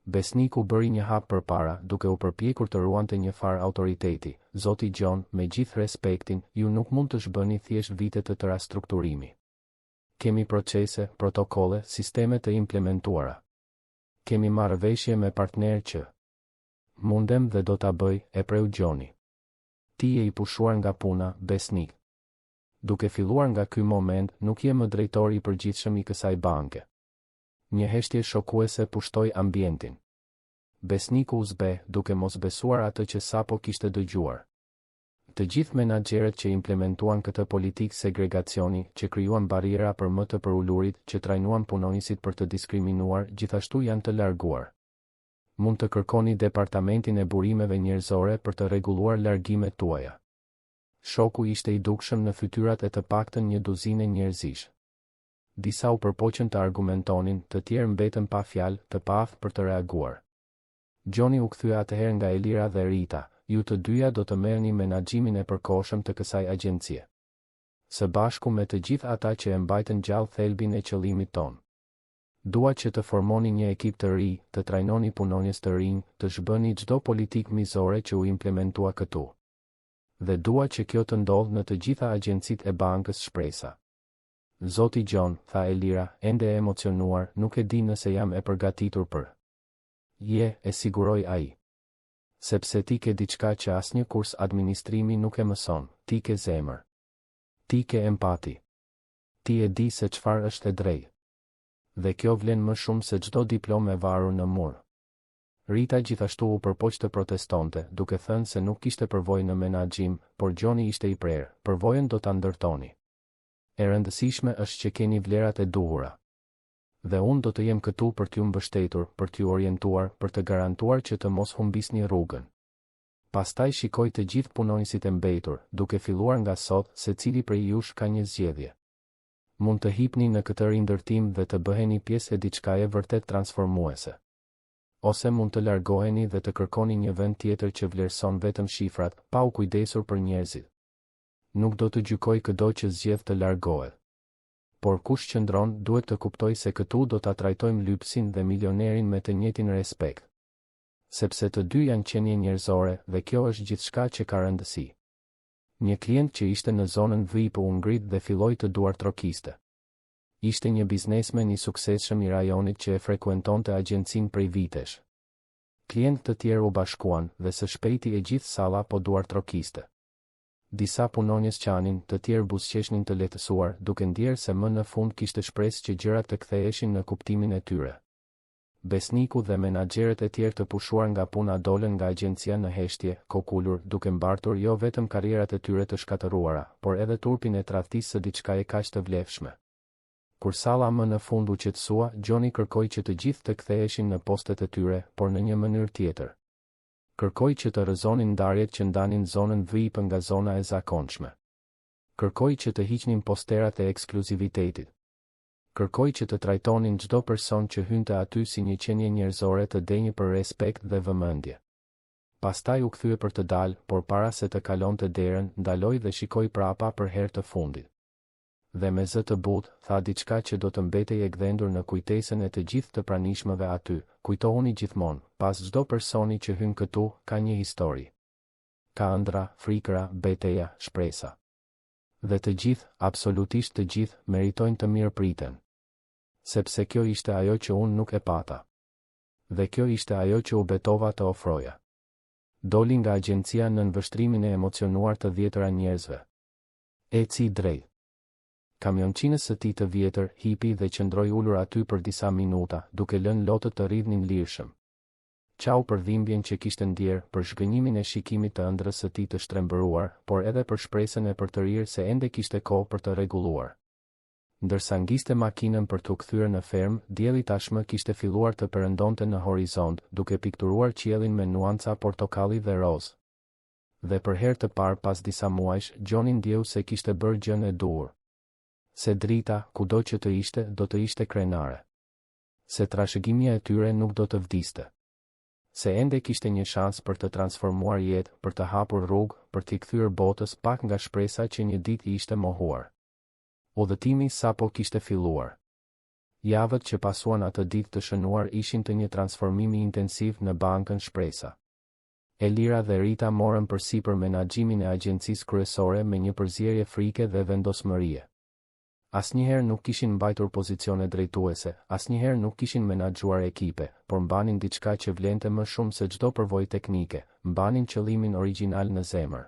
Besniku bëri një hap përpara, duke u përpjekur të ruante një farë autoriteti, Zoti Gjon, me gjithë respektin, ju nuk mund të zhbëni thjesht vite të tëra strukturimi. Kemi procese, protokolle, sisteme të implementuara. Kemi marrëveshje me partnerë që. Mundem dhe do ta bëj, e preu Gjoni. Ti je i pushuar nga puna, Besnik. Duke filluar nga ky moment, nuk je më drejtor i përgjithshëm i kësaj banke. Një heshtje shokuese pushtoi ambientin. Besniku u zbeh, duke mos besuar atë që sapo kishte dëgjuar. Të gjithë menaxherët që implementuan këtë politikë segregacioni, që krijuan barriera për më të përulurit, që trajnuan punonjësit për të diskriminuar, gjithashtu janë të larguar. Mund të kërkoni Departamentin e Burimeve Njerëzore për të rregulluar largimet tuaja. Shoku ishte i dukshëm në fytyrat e të paktën një duzine njerëzish. Disa u përpoqën të argumentonin, të tjerë mbetën pa fjalë, të paaftë për të reaguar. Gjoni u kthye atëherë nga Elira dhe Rita, Ju të dyja do të merrni menaxhimin e përkohshëm të kësaj agjencie. Së bashku me të gjithë ata që e mbajtën gjallë thelbin e qëllimit tonë. Dua që të formoni një ekip të ri, të trajnoni punonjës të rinj, të zhbëni çdo politikë mizore që u implementua këtu. Dhe dua që kjo të ndodhë në të gjitha agjencitë e Bankës Shpresa. Zoti Gjon, tha Elira, ende e emocionuar, nuk e di nëse jam e përgatitur për. Je, e siguroi ai. Sepse ti ke diçka që asnjë kurs administrimi nuk e mëson, ti ke zemër. Ti ke empati. Ti e di se çfarë është e drejtë. Dhe kjo vlen më shumë se çdo diplomë e varur në mur. Rita gjithashtu u përpoq të protestonte, duke thënë se nuk kishte përvojë në menaxhim, por Gjoni ishte i prerë, përvojën do ta ndërtoni. E rëndësishme është që keni vlerat e duhura. Dhe unë do të jem këtu për t'ju mbështetur, për t'ju orientuar, për të garantuar që të mos humbisni rrugën. Pastaj shikoi të gjithë punonjësit e mbetur, duke filluar nga sot, secili prej jush ka një zgjedhje. Mund të hipni në këtë rindërtim dhe të bëheni pjesë e diçkaje vërtet transformuese. Ose mund të largoheni dhe të kërkoni një vend tjetër që vlerëson vetëm shifrat, pa u kujdesur për njerëzit. Nuk do të gjykoj këdo që zgjedh të largohet. Por kush qëndron, duhet të kuptojë se këtu do ta trajtojmë lypësin dhe milionerin me të njëjtin respekt. Sepse të dy janë qenie njerëzore dhe kjo është gjithçka që ka rëndësi. Një klient që ishte në zonën VIP u ngrit dhe filloi të duartrokiste. Ishte një biznesmen i suksesshëm i rajonit që e frekuentonte agjencinë prej vitesh. Klientë të tjerë u bashkuan, dhe së shpejti e gjithë salla po duartrokiste. Disa punonjës qanin, të tjerë buzëqeshnin të lehtësuar, duke ndjerë se më në fund kishte shpresë që gjërat të ktheheshin në kuptimin e tyre. Besniku dhe menaxherët e tjerë të pushuar nga puna dolën nga agjencia në heshtje, kokulur, duke mbartur jo vetëm karrierat e tyre të shkatërruara, por edhe turpin e tradhtisë së diçkaje kaq të vlefshme. Kur salla më në fund u qetësua, Gjoni kërkoi që të gjithë të ktheheshin në postet e tyre, por në një mënyrë tjetër. Kërkoi që të rrëzonin ndarjet që ndanin zonën VIP nga zona e zakonshme. Kërkoi që të hiqnin posterat e ekskluzivitetit. Kërkoi që të trajtonin çdo person që hynte aty si një qenie njerëzore të denjë për respekt dhe vëmendje. Pastaj u kthye për të dalë, por para se të kalonte derën, ndaloi dhe shikoi prapa për herë të fundit. Dhe me zë të butë, tha diçka që do të mbetej e gdhendur në kujtesën e të gjithë të pranishmëve aty, Kujtohuni gjithmonë, pas çdo personi që hyn këtu, ka një histori. Ka ëndrra, frikëra, beteja, shpresa. Dhe të gjithë, absolutisht të gjithë, meritojnë të mirëpriten. Sepse kjo ishte ajo që unë nuk e pata. Dhe kjo ishte ajo që u betova të ofroja. Doli nga agjencia nën vështrimin e emocionuar të dhjetëra njerëzve. Eci drejt kamionçinës së tij të vjetër, hipi dhe qëndroi ulur aty për disa minuta, duke lënë lotët të rridhnin lirshëm. Qau për dhimbjen që kishte ndjerë, për zhgënjimin e shikimit të ëndrrës së tij të shtrembëruar, por edhe për shpresën e përtërirë se ende kishte kohë për të rregulluar. Ndërsa ngiste makinën për t'u kthyer në fermë, dielli tashmë kishte filluar të perëndonte në horizont, duke pikturuar qiellin me nuanca portokalli dhe rozë. Dhe për herë të parë pas disa muajsh, Gjoni ndjeu se kishte bërë gjënë e duhur. Se Drita, kudo që të ishte, do të ishte krenare. Se trashëgimia e tyre nuk do të vdiste. Se ende kishte një shans për të transformuar jetë, për të hapur rrugë, për t'i kthyer botës pak nga shpresa që një ditë i ishte mohuar. Udhëtimi sapo kishte filluar. Javët që pasuan atë ditë të shënuar ishin të një transformimi intensiv në Bankën Shpresa. Elira dhe Rita morën përsipër menaxhimin e agjencisë kryesore me një përzierje frike dhe vendosmërie. Asnjëherë nuk kishin mbajtur pozicione drejtuese, asnjëherë nuk kishin menaxhuar ekipe, por mbanin diçka që vlente më shumë se çdo përvojë teknike, mbanin qëllimin origjinal në zemër.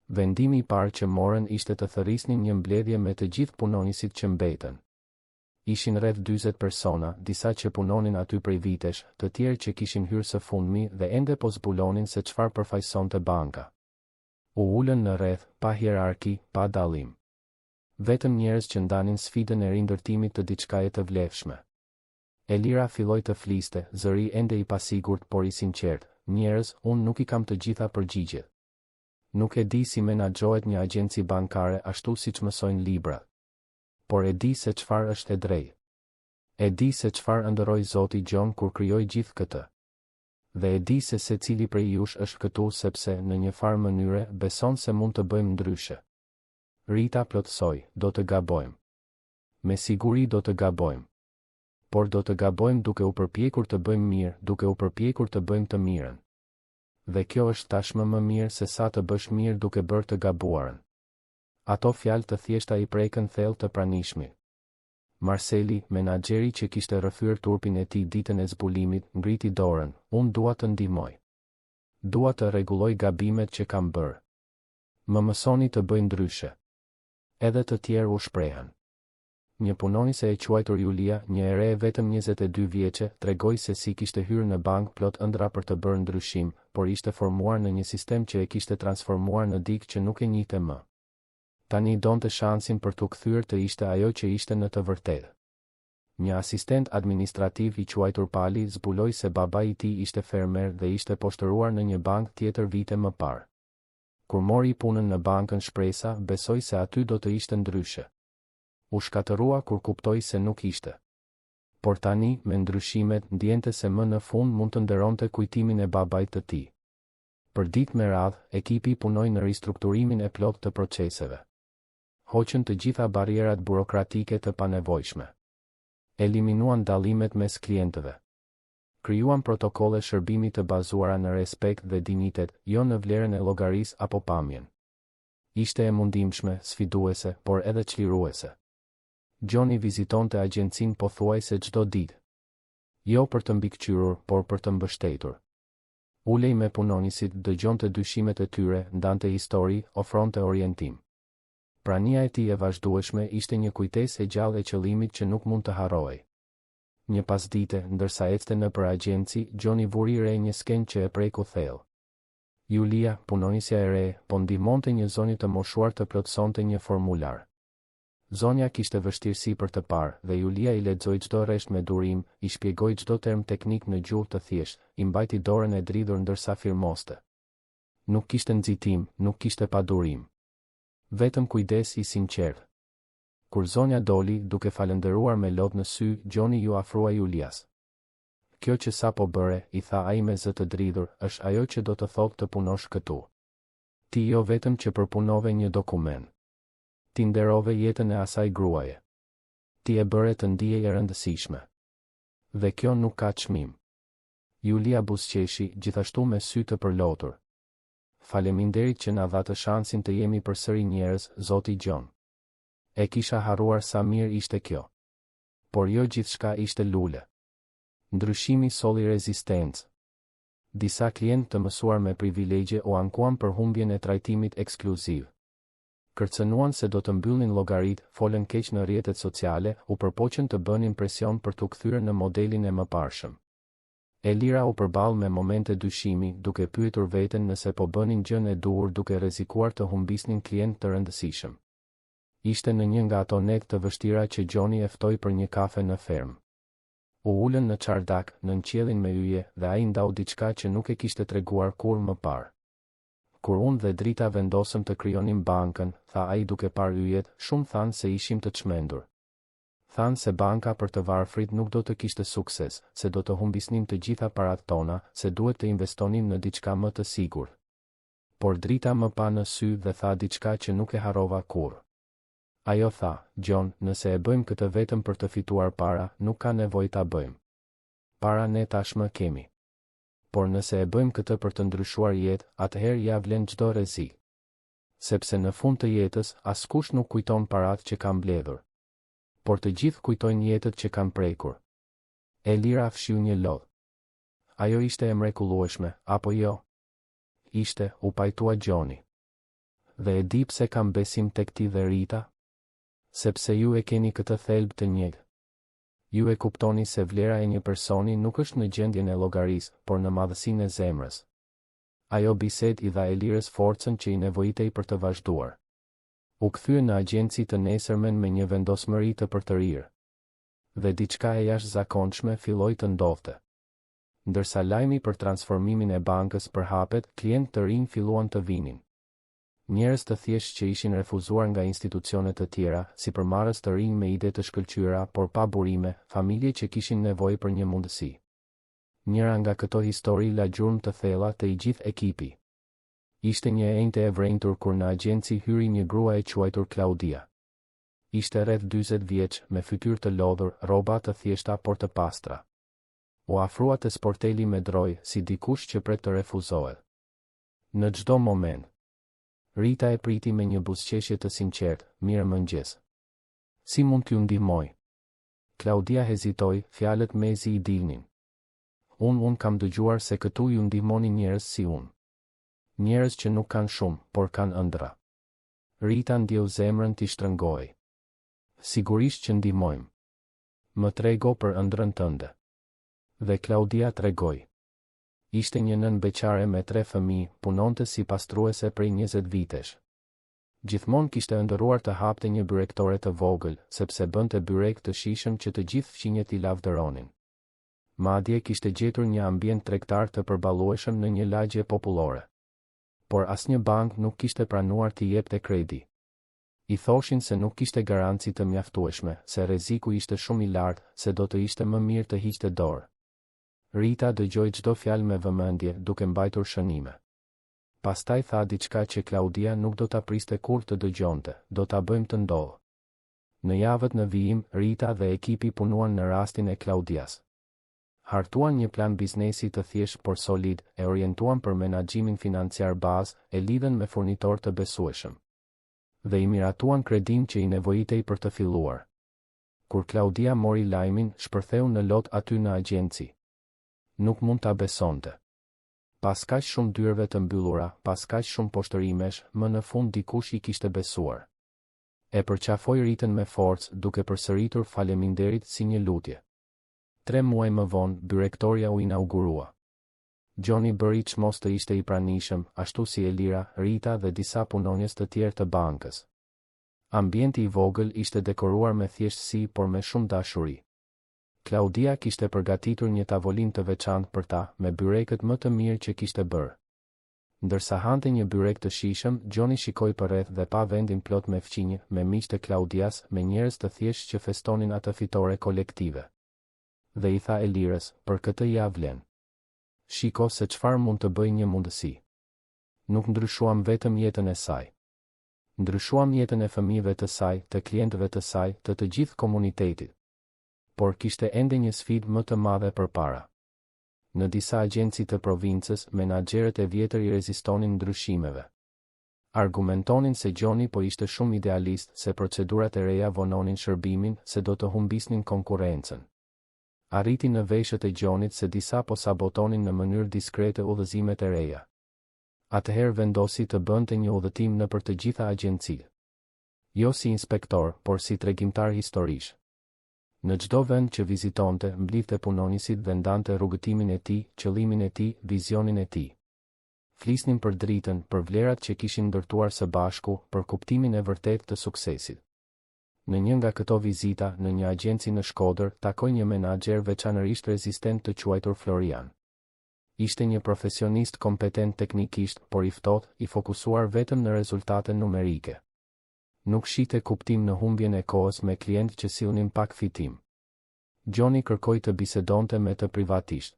Vendimi i parë që morën ishte të thërrisnin një mbledhje me të gjithë punonjësit që mbetën. Ishin rreth 40 persona, disa që punonin aty prej vitesh, të tjerë që kishin hyrë së fundmi dhe ende po zbulonin se çfarë përfaqësonte banka. U ulën në rreth, pa hierarki, pa dallim. Vetëm njerëz që ndanin sfidën e rindërtimit të diçkaje të vlefshme. Elira filloi të fliste, zëri ende i pasigurt por i sinqertë, Njerëz, unë nuk i kam të gjitha përgjigjet. Nuk e di si menaxhohet një agjenci bankare ashtu siç mësojnë librat. Por e di se çfarë është e drejtë. E di se çfarë ëndërroi Zoti Gjon kur krijoi gjithë këtë. Dhe e di se secili prej jush është këtu sepse, në një farë mënyre, beson se mund të bëjmë ndryshe. Rita plotësoi, do të gabojmë. Me siguri do të gabojmë. Por do të gabojmë duke u përpjekur të bëjmë mirë, duke u përpjekur të bëjmë të mirën. Dhe kjo është tashmë më mirë se sa të bësh mirë duke bërë të gabuarën. Ato fjalë të thjeshta i prekën thellë të pranishmit. Marseli, menaxheri që kishte rrëfyer turpin e tij ditën e zbulimit, ngriti dorën, Unë dua të ndihmoj. Dua të rregulloj gabimet që kam bërë. Më mësoni të bëj ndryshe. Edhe të tjerë u shprehën. Një punonjëse e quajtur Julia, një e re vetëm 22 vjeçe, tregoi se si kishte hyrë në bankë plot ëndrra për të bërë ndryshim, por ishte formuar në një sistem që e kishte transformuar në dikë që nuk e njihte më. Tani donte shansin për t'u kthyer të ishte ajo që ishte në të vërtetë. Një asistent administrativ i quajtur Pali zbuloi se babai i tij ishte fermer dhe ishte poshtëruar në një bankë tjetër vite më parë. Kur mori punën në bankën Shpresa, besoi se aty do të ishte ndryshe. U shkatërrua kur kuptoi se nuk ishte. Por tani, me ndryshimet, ndiente se më në fund mund të nderonte kujtimin e babait të tij. Për ditë me radhë, ekipi punoi në ristrukturimin e plotë të proceseve. Hoqën të gjitha barrierat burokratike të panevojshme. Eliminuan dallimet mes klientëve. Krijuan protokolle shërbimi të bazuara në respekt dhe dinjitet, jo në vlerën e llogarisë apo pamjen. Ishte e mundimshme, sfiduese, por edhe çliruese. Gjoni vizitonte agjencinë pothuajse çdo ditë. Jo për të mbikëqyrur, por për të mbështetur. Ulej me punonjësit, dëgjonte dyshimet e tyre, ndante histori, ofronte orientim. Prania e tij e vazhdueshme ishte një kujtesë e gjallë e qëllimit që nuk mund të harrohej. Një pasdite, ndërsa ecte nëpër agjenci, Gjoni vuri re një skenë që e preku thellë. Julia, punonjësja e re, po ndihmonte një zonjë të moshuar të plotësonte një formular. Zonja kishte vështirësi për të parë, dhe Julia i lexoi çdo rresht me durim, i shpjegoi çdo term teknik në gjuhë të thjeshtë, i mbajti dorën e dridhur ndërsa firmoste. Nuk kishte nxitim, nuk kishte padurim. Vetëm kujdes i sinqertë. Kur zonja doli, duke falënderuar me lot në sy, Gjoni iu afrua Julias. Kjo që sapo bëre, i tha ai me zë të dridhur, është ajo që do të thotë të punosh këtu. Ti jo vetëm që përpunove një dokument. Ti nderove jetën e asaj gruaje. Ti e bëre të ndihej e rëndësishme. Dhe kjo nuk ka çmim. Julia buzëqeshi, gjithashtu me sy të përlotur. Faleminderit që na dhatë shansin të jemi përsëri njerëz, zoti Gjon. E kisha harruar sa mirë ishte kjo. Por jo gjithçka ishte lule. Ndryshimi solli rezistencë. Disa klientë të mësuar me privilegje u ankuan për humbjen e trajtimit ekskluziv. Kërcënuan se do të mbyllnin llogaritë, folën keq në rrjetet sociale, u përpoqën të bënin presion për t'u kthyer në modelin e mëparshëm. Elira u përball me momente dyshimi, duke pyetur veten nëse po bënin gjënë e duhur duke rrezikuar të humbisnin klientë të rëndësishëm. Ishte në një nga ato netë të vështira që Gjoni e ftoi për një kafe në fermë. U ulën në çardak, nën qiellin me yje, dhe ai ndau diçka që nuk e kishte treguar kurrë më parë. Kur unë dhe Drita vendosëm të krijonim bankën, tha ai duke parë yjet, shumë thanë se ishim të çmendur. Thanë se banka për të varfrit nuk do të kishte sukses, se do të humbisnim të gjitha paratë tona, se duhet të investonim në diçka më të sigurt. Por Drita më pa në sy dhe tha diçka që nuk e harrova kurrë. Ajo tha, Gjon, nëse e bëjmë këtë vetëm për të fituar para, nuk ka nevojë ta bëjmë. Para ne tashmë kemi. Por nëse e bëjmë këtë për të ndryshuar jetë, atëherë ia vlen çdo rrezik. Sepse në fund të jetës, askush nuk kujton paratë që ka mbledhur. Por të gjithë kujtojnë jetët që kanë prekur. Elira fshiu një lot. Ajo ishte e mrekullueshme, apo jo? Ishte, u pajtua Gjoni. Dhe e di pse kam besim tek ti dhe Rita? Sepse ju e keni këtë thelb të njëjtë. Ju e kuptoni se vlera e një personi nuk është në gjendjen e llogarisë, por në madhësinë e zemrës. Ajo bisedë i dha Elirës forcën që i nevojitej për të vazhduar. U kthye në agjenci të nesërmen me një vendosmëri të përtërirë. Dhe diçka e jashtëzakonshme filloi të ndodhte. Ndërsa lajmi për transformimin e bankës përhapet, klientë të rinj filluan të vinin. Njerëz të thjeshtë që ishin refuzuar nga institucione të tjera, sipërmarrës të rinj me ide të shkëlqyera por pa burime, familje që kishin nevojë për një mundësi. Njëra nga këto histori la gjurmë të thella te i gjithë ekipi. Ishte një e enjte e vrenjtur kur në agjenci hyri një grua e quajtur Klaudia. Ishte rreth 40 vjeç, me fytyrë të lodhur, rroba të thjeshta por të pastra. U afrua te sporteli me drojë, si dikush që pret të refuzohet. Në çdo moment. Rita e priti me një buzëqeshje të sinqertë, Mirëmëngjes. Si mund t'ju ndihmoj? Klaudia hezitoi, fjalët mezi i dilnin. Unë unë kam dëgjuar se këtu ju ndihmoni njerëz si unë. Njerëz që nuk kanë shumë, por kanë ëndrra. Rita ndjeu zemrën t'i shtrëngohej. Sigurisht që ndihmojmë. Më trego për ëndrrën tënde. Dhe Klaudia tregoi. Ishte një nënë beqare me tre fëmijë, punonte si pastruese prej 20 vitesh. Gjithmonë kishte ëndërruar të hapte një byrektore të vogël, sepse bënte byrekë të shijshëm që të gjithë fqinjët i lavdëronin. Madje kishte gjetur një ambient tregtar të përballueshëm në një lagje popullore. Por asnjë bankë nuk kishte pranuar t'i jepte kredi. I thoshin se nuk kishte garanci të mjaftueshme, se rreziku ishte shumë i lartë, se do të ishte më mirë të hiqte dorë. Rita dëgjoi çdo fjalë me vëmendje, duke mbajtur shënime. Pastaj tha diçka që Klaudia nuk do ta priste kurrë të dëgjonte, do ta bëjmë të ndodhë. Në javët në vijim, Rita dhe ekipi punuan në rastin e Klaudias. Hartuan një plan biznesi të thjeshtë por solid, e orientuan për menaxhimin financiar bazë, e lidhën me furnitorë të besueshëm. Dhe i miratuan kredinë që i nevojitej për të filluar. Kur Klaudia mori lajmin, shpërtheu në lot aty në agjenci. Nuk mund ta besonte. Pas kaq shumë dyerve të mbyllura, pas kaq shumë poshtërimesh, më në fund dikush i kishte besuar. E përqafoi Ritën me forcë, duke përsëritur faleminderit si një lutje. Tre muaj më vonë, byrektoria u inaugurua. Gjoni bëri çmos të ishte i pranishëm, ashtu si Elira, Rita dhe disa punonjës të tjerë të bankës. Ambienti i vogël ishte dekoruar me thjeshtësi por me shumë dashuri. Klaudia kishte përgatitur një tavolinë të veçantë për ta, me byrekët më të mirë që kishte bërë. Ndërsa hante një byrek të shijshëm, Gjoni shikoi përreth dhe pa vendin plot me fqinjë, me miq të Klaudias, me njerëz të thjeshtë që festonin atë fitore kolektive. Dhe i tha Elirës, për këtë ia vlen. Shiko se çfarë mund të bëjë një mundësi. Nuk ndryshuam vetëm jetën e saj. Ndryshuam jetën e fëmijëve të saj, të klientëve të saj, të të gjithë komunitetit. Por kishte ende një sfidë më të madhe përpara. Në disa agjenci të provincës, menaxherët e vjetër i rezistonin ndryshimeve. Argumentonin se Gjoni po ishte shumë idealist, se procedurat e reja vononin shërbimin, se do të humbisnin konkurrencën. Arriti në veshët e Gjonit se disa po sabotonin në mënyrë diskrete udhëzimet e reja. Atëherë vendosi të bënte një udhëtim nëpër të gjitha agjencitë. Jo si inspektor, por si tregimtar historish. Në çdo vend që vizitonte, mblidhte punonjësit dhe ndante rrugëtimin e tij, qëllimin e tij, vizionin e tij. Flisnin për dritën, për vlerat që kishin ndërtuar së bashku, për kuptimin e vërtetë të suksesit. Në një nga këto vizita, në një agjenci në Shkodër, takoi një menaxher veçanërisht rezistent të quajtur Florian. Ishte një profesionist kompetent teknikisht, por i ftohtë, i fokusuar vetëm në rezultate numerike. Nuk shihte kuptim në humbjen e kohës me klientë që sillnin pak fitim. Gjoni kërkoi të bisedonte me të privatisht.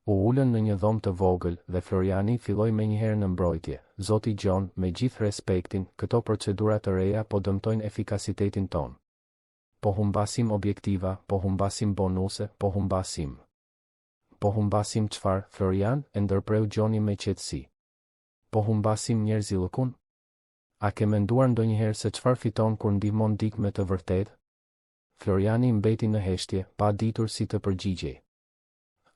U ulën në një dhomë të vogël, dhe Floriani filloi menjëherë në mbrojtje, Zoti Gjon, me gjithë respektin, këto procedura të reja po dëmtojnë efikasitetin tonë. Po humbasim objektiva, po humbasim bonuse, po humbasim. Po humbasim çfarë, Florian? e ndërpreu Gjoni me qetësi. Po humbasim njerëzillëkun? A ke menduar ndonjëherë se çfarë fiton kur ndihmon dikë me të vërtetë? Floriani mbeti në heshtje, pa ditur si të përgjigjej.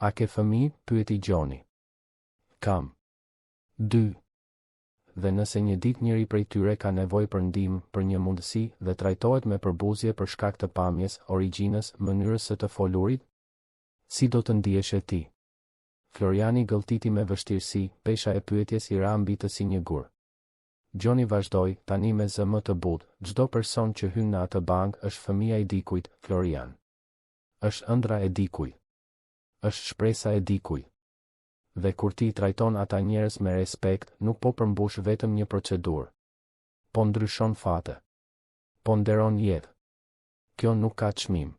A ke fëmijë? pyeti Gjoni. Kam. Dy. Dhe nëse një ditë njëri prej tyre ka nevojë për ndihmë, për një mundësi, dhe trajtohet me përbuzje për shkak të pamjes, origjinës, mënyrës së të folurit? Si do të ndiheshe ti? Floriani gëlltiti me vështirësi, pesha e pyetjes i ra mbi të si një gur. Gjoni vazhdoi, tani me zë më të butë, Çdo person që hyn në atë bankë është fëmija i dikujt, Florian. Është ëndrra e dikujt. Është shpresa e dikujt. Dhe kur ti i trajton ata njerëz me respekt, nuk po përmbush vetëm një procedurë. Po ndryshon fate. Po nderon jetë. Kjo nuk ka çmim.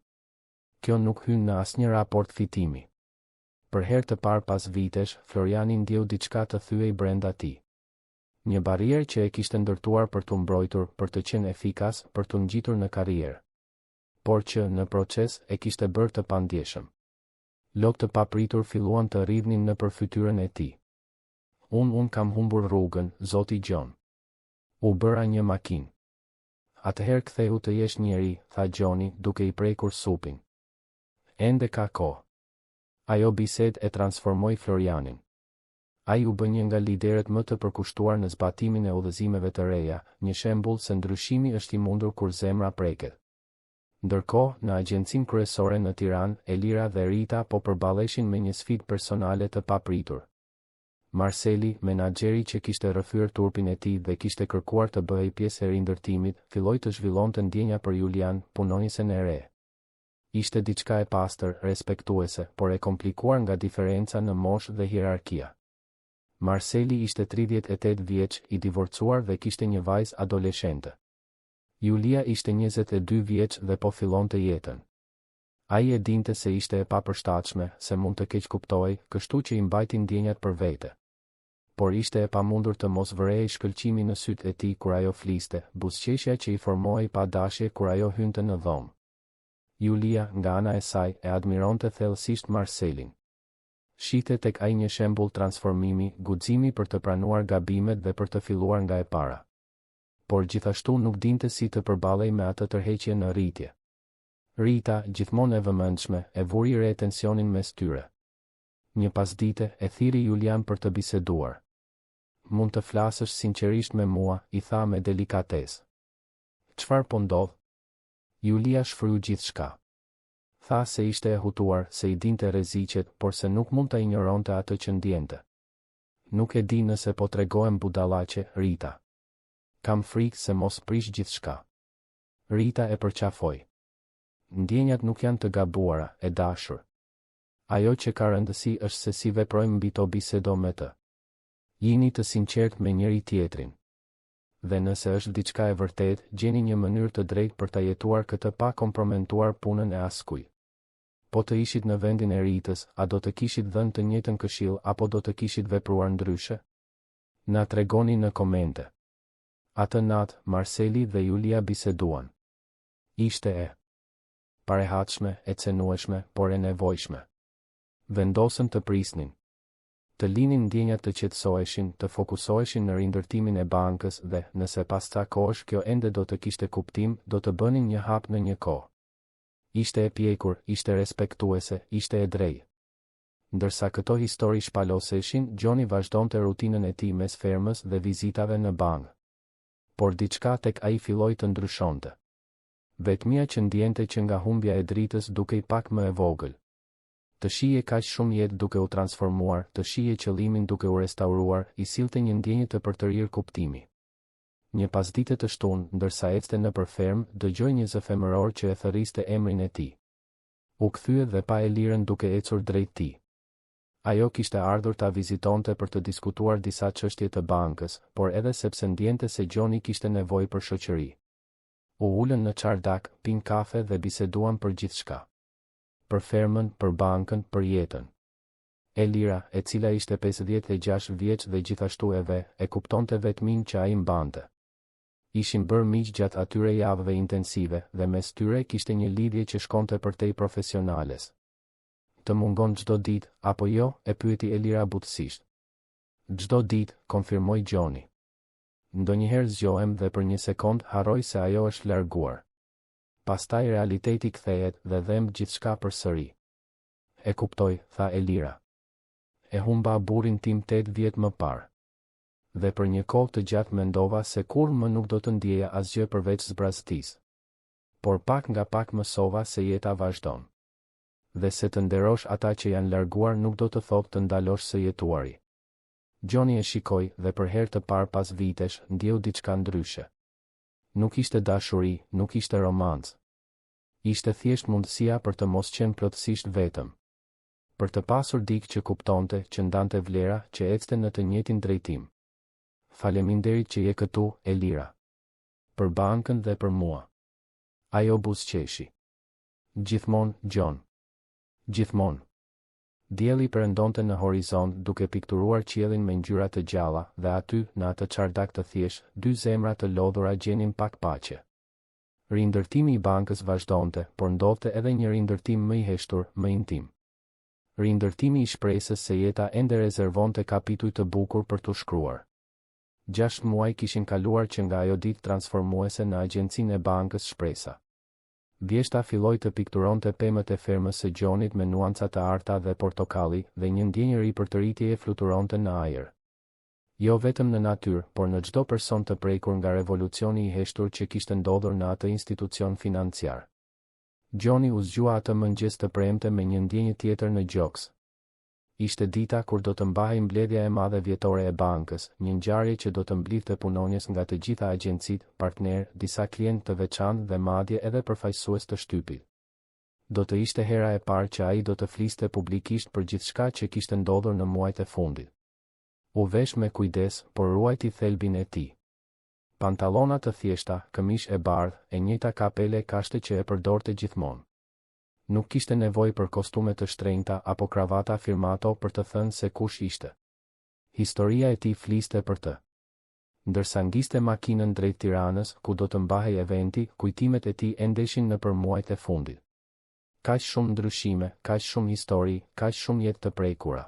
Kjo nuk hyn në asnjë raport fitimi. Për herë të parë pas vitesh, Floriani ndjeu diçka të thyhej brenda tij. Një barrierë që e kishte ndërtuar për t'u mbrojtur, për të qenë efikas, për t'u ngjitur në karrierë. Por që, në proces, e kishte bërë të pandjeshëm. Lot të papritur filluan të rridhnin nëpër fytyrën e tij. Unë unë kam humbur rrugën, zoti Gjon. U bëra një makinë. Atëherë kthehu të jesh njeri, tha Gjoni, duke i prekur supin. Ende ka kohë. Ajo bisedë e transformoi Florianin. Ai u bë një nga liderët më të përkushtuar në zbatimin e udhëzimeve të reja, një shembull se ndryshimi është i mundur kur zemra preket. Ndërkohë, në agjencinë kryesore në Tiranë, Elira dhe Rita po përballeshin me një sfidë personale të papritur. Marseli, menaxheri që kishte rrëfyer turpin e tij dhe kishte kërkuar të bëhej pjesë e rindërtimit, filloi të zhvillonte ndjenja për Julian, punonjësen e re. Ishte diçka e pastër, respektuese, por e komplikuar nga diferenca në moshë dhe hierarkia. Marseli ishte 38 vjeç, i divorcuar dhe kishte një vajzë adoleshente. Julia ishte 22 vjeç dhe po fillonte jetën. Ai e dinte se ishte e papërshtatshme, se mund të keqkuptohej, kështu që i mbajti ndjenjat për vete. Por ishte e pamundur të mos vërehej shkëlqimi në sytë e tij kur ajo fliste, buzëqeshja që i formohej pa dashje kur ajo hynte në dhomë. Julia, nga ana e saj, e admironte thellësisht Marselin. Shihte tek ai një shembull transformimi, guximi për të pranuar gabimet dhe për të filluar nga e para. Por gjithashtu nuk dinte si të përballej me atë tërheqje në rritje. Rita, gjithmonë e vëmendshme, e vuri re tensionin mes tyre. Një pasdite, e thirri Julian për të biseduar. Mund të flasësh sinqerisht me mua, i tha me delikatesë. Çfarë po ndodh? Julia shfryu gjithçka. Tha se ishte e hutuar, se i dinte rreziqet, por se nuk mund ta injoronte atë që ndjente. Nuk e di nëse po tregohem budallaqe, Rita. Kam frikë se mos prish gjithçka. Rita e përqafoi. Ndjenjat nuk janë të gabuara, e dashur. Ajo që ka rëndësi është se si veprojmë mbi to bisedo me të. Jini të sinqertë me njëri-tjetrin. Dhe nëse është diçka e vërtetë, gjeni një mënyrë të drejtë për ta jetuar këtë pa kompromentuar punën e askujt. Po të ishit në vendin e Ritës, a do të kishit dhënë të njëjtën këshillë apo do të kishit vepruar ndryshe? Na tregoni në komente. Atë natë, Marseli dhe Julia biseduan. Ishte e parehatshme, e cenueshme, por e nevojshme. Vendosën të prisnin. Të linin ndjenjat të qetësoheshin, të fokusoheshin në rindërtimin e bankës dhe, nëse pas ca kohësh kjo ende do të kishte kuptim, do të bënin një hap në një kohë. Ishte e pjekur, ishte respektuese, ishte e drejtë. Ndërsa këto histori shpaloseshin, Gjoni vazhdonte rutinën e tij mes fermës dhe vizitave në bankë. Por diçka tek ai filloi të ndryshonte. Vetmia që ndiente që nga humbja e dritës dukej pak më e vogël. Të shihje kaq shumë jetë duke u transformuar, të shihje qëllimin duke u restauruar, i sillte një ndjenjë të përtërirë kuptimi. Një pasdite të shtunë, ndërsa ecte nëpër fermë, dëgjoi një zë femëror që e thërriste emrin e tij. U kthye dhe pa Elirën duke ecur drejt tij. Ajo kishte ardhur ta vizitonte për të diskutuar disa çështje të bankës, por edhe sepse ndjente se Gjoni kishte nevojë për shoqëri. U ulën në çardak, pinë kafe dhe biseduan për gjithçka. Për fermën, për bankën, për jetën. Elira, e cila ishte 56 vjeç dhe gjithashtu e ve, e kuptonte vetminë që ai mbante. Ishin bërë miq gjatë atyre javëve intensive dhe mes tyre kishte një lidhje që shkonte përtej profesionales. Të mungon çdo ditë, apo jo? e pyeti Elira butësisht. Çdo ditë, konfirmoi Gjoni. Ndonjëherë zgjohem dhe për një sekondë harroj se ajo është larguar. Pastaj realiteti kthehet dhe dhemb gjithçka përsëri. E kuptoj, tha Elira. E humba burrin tim tetë vjet më parë. Dhe për një kohë të gjatë mendova se kurrë më nuk do të ndjeja asgjë përveç zbrazëtisë. Por pak nga pak mësova se jeta vazhdon. Dhe se të nderosh ata që janë larguar nuk do të thotë të ndalosh së jetuari. Gjoni e shikoi dhe për herë të parë pas vitesh, ndjeu diçka ndryshe. Nuk ishte dashuri, nuk ishte romancë. Ishte thjesht mundësia për të mos qenë plotësisht vetëm. Për të pasur dikë që kuptonte, që ndante vlera, që ecte në të njëjtin drejtim. Faleminderit që je këtu, Elira. Për bankën dhe për mua. Ajo buzëqeshi. Gjithmonë, Gjon. Gjithmonë. Dielli perëndonte në horizont, duke pikturuar qiellin me ngjyra të gjalla, dhe aty, në atë çardak të thjeshtë, dy zemra të lodhura gjenin pak paqe. Rindërtimi i bankës vazhdonte, por ndodhte edhe një rindërtim më i heshtur, më intim. Rindërtimi i shpresës se jeta ende rezervonte kapituj të bukur për t'u shkruar. Gjashtë muaj kishin kaluar që nga ajo ditë transformuese në agjencinë e bankës Shpresa. Vjeshta filloi të pikturonte pemët e fermës së Gjonit me nuanca të arta dhe portokalli, dhe një ndjenjë ripërtëritjeje fluturonte në ajër. Jo vetëm në natyrë, por në çdo person të prekur nga revolucioni i heshtur që kishte ndodhur në atë institucion financiar. Gjoni u zgjua atë mëngjes të premte me një ndjenjë tjetër në gjoks. Ishte dita kur do të mbahej mbledhja e madhe vjetore e bankës, një ngjarje që do të mblidhte punonjës nga të gjitha agjencitë, partnerë, disa klientë të veçantë dhe madje edhe përfaqësues të shtypit. Do të ishte hera e parë që ai do të fliste publikisht për gjithçka që kishte ndodhur në muajt e fundit. U vesh me kujdes, por ruajti thelbin e tij. Pantallona të thjeshta, këmishë e bardhë, e njëjta kapele kashte që e përdorte gjithmonë. Nuk kishte nevojë për kostume të shtrenjta apo kravata firmato për të thënë se kush ishte. Historia e tij fliste për të. Ndërsa ngiste makinën drejt Tiranës, ku do të mbahej eventi, kujtimet e tij endeshin nëpër muajt e fundit. Kaq shumë ndryshime, kaq shumë histori, kaq shumë jetë të prekura.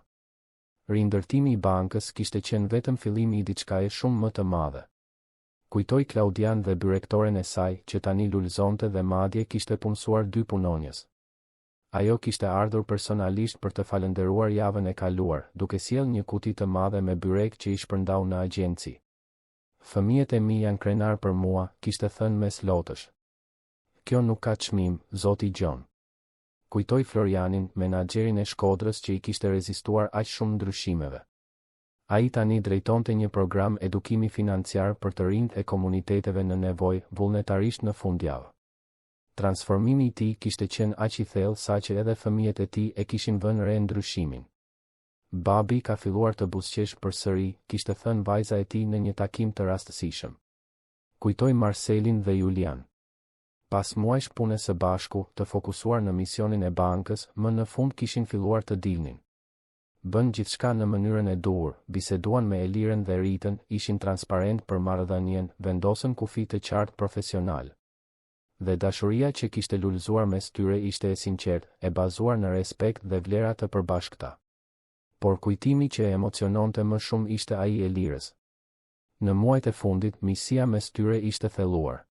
Rindërtimi i bankës kishte qenë vetëm fillimi i diçkaje shumë më të madhe. Kujtoi Klaudian dhe byrektoren e saj, që tani lulëzonte dhe madje kishte punësuar dy punonjës. Ajo kishte ardhur personalisht për të falënderuar javën e kaluar, duke sjellë një kuti të madhe me byrekë që i shpërndau në agjenci. Fëmijët e mi janë krenarë për mua, kishte thënë mes lotësh. Kjo nuk ka çmim, zoti Gjon. Kujtoi Florianin, menaxherin e Shkodrës që i kishte rezistuar aq shumë ndryshimeve. Ai tani drejtonte një program edukimi financiar për të rinjtë e komuniteteve në nevojë, vullnetarisht në fundjavë. Transformimi i tij kishte qenë aq i thellë saqë edhe fëmijët e tij e kishin vënë re ndryshimin. Babi ka filluar të buzëqeshë përsëri, kishte thënë vajza e tij në një takim të rastësishëm. Kujtoi Marselin dhe Julian. Pas muajsh pune së bashku, të fokusuar në misionin e bankës, më në fund kishin filluar të dilnin. Bënë gjithçka në mënyrën e duhur, biseduan me Elirën dhe Ritën, ishin transparentë për marrëdhënien, vendosën kufij të qartë profesionalë. Dhe dashuria që kishte lulëzuar mes tyre ishte e sinqertë, e bazuar në respekt dhe vlera të përbashkëta. Por kujtimi që e emociononte më shumë ishte ai i Elirës. Në muajt e fundit, miqësia mes tyre ishte thelluar.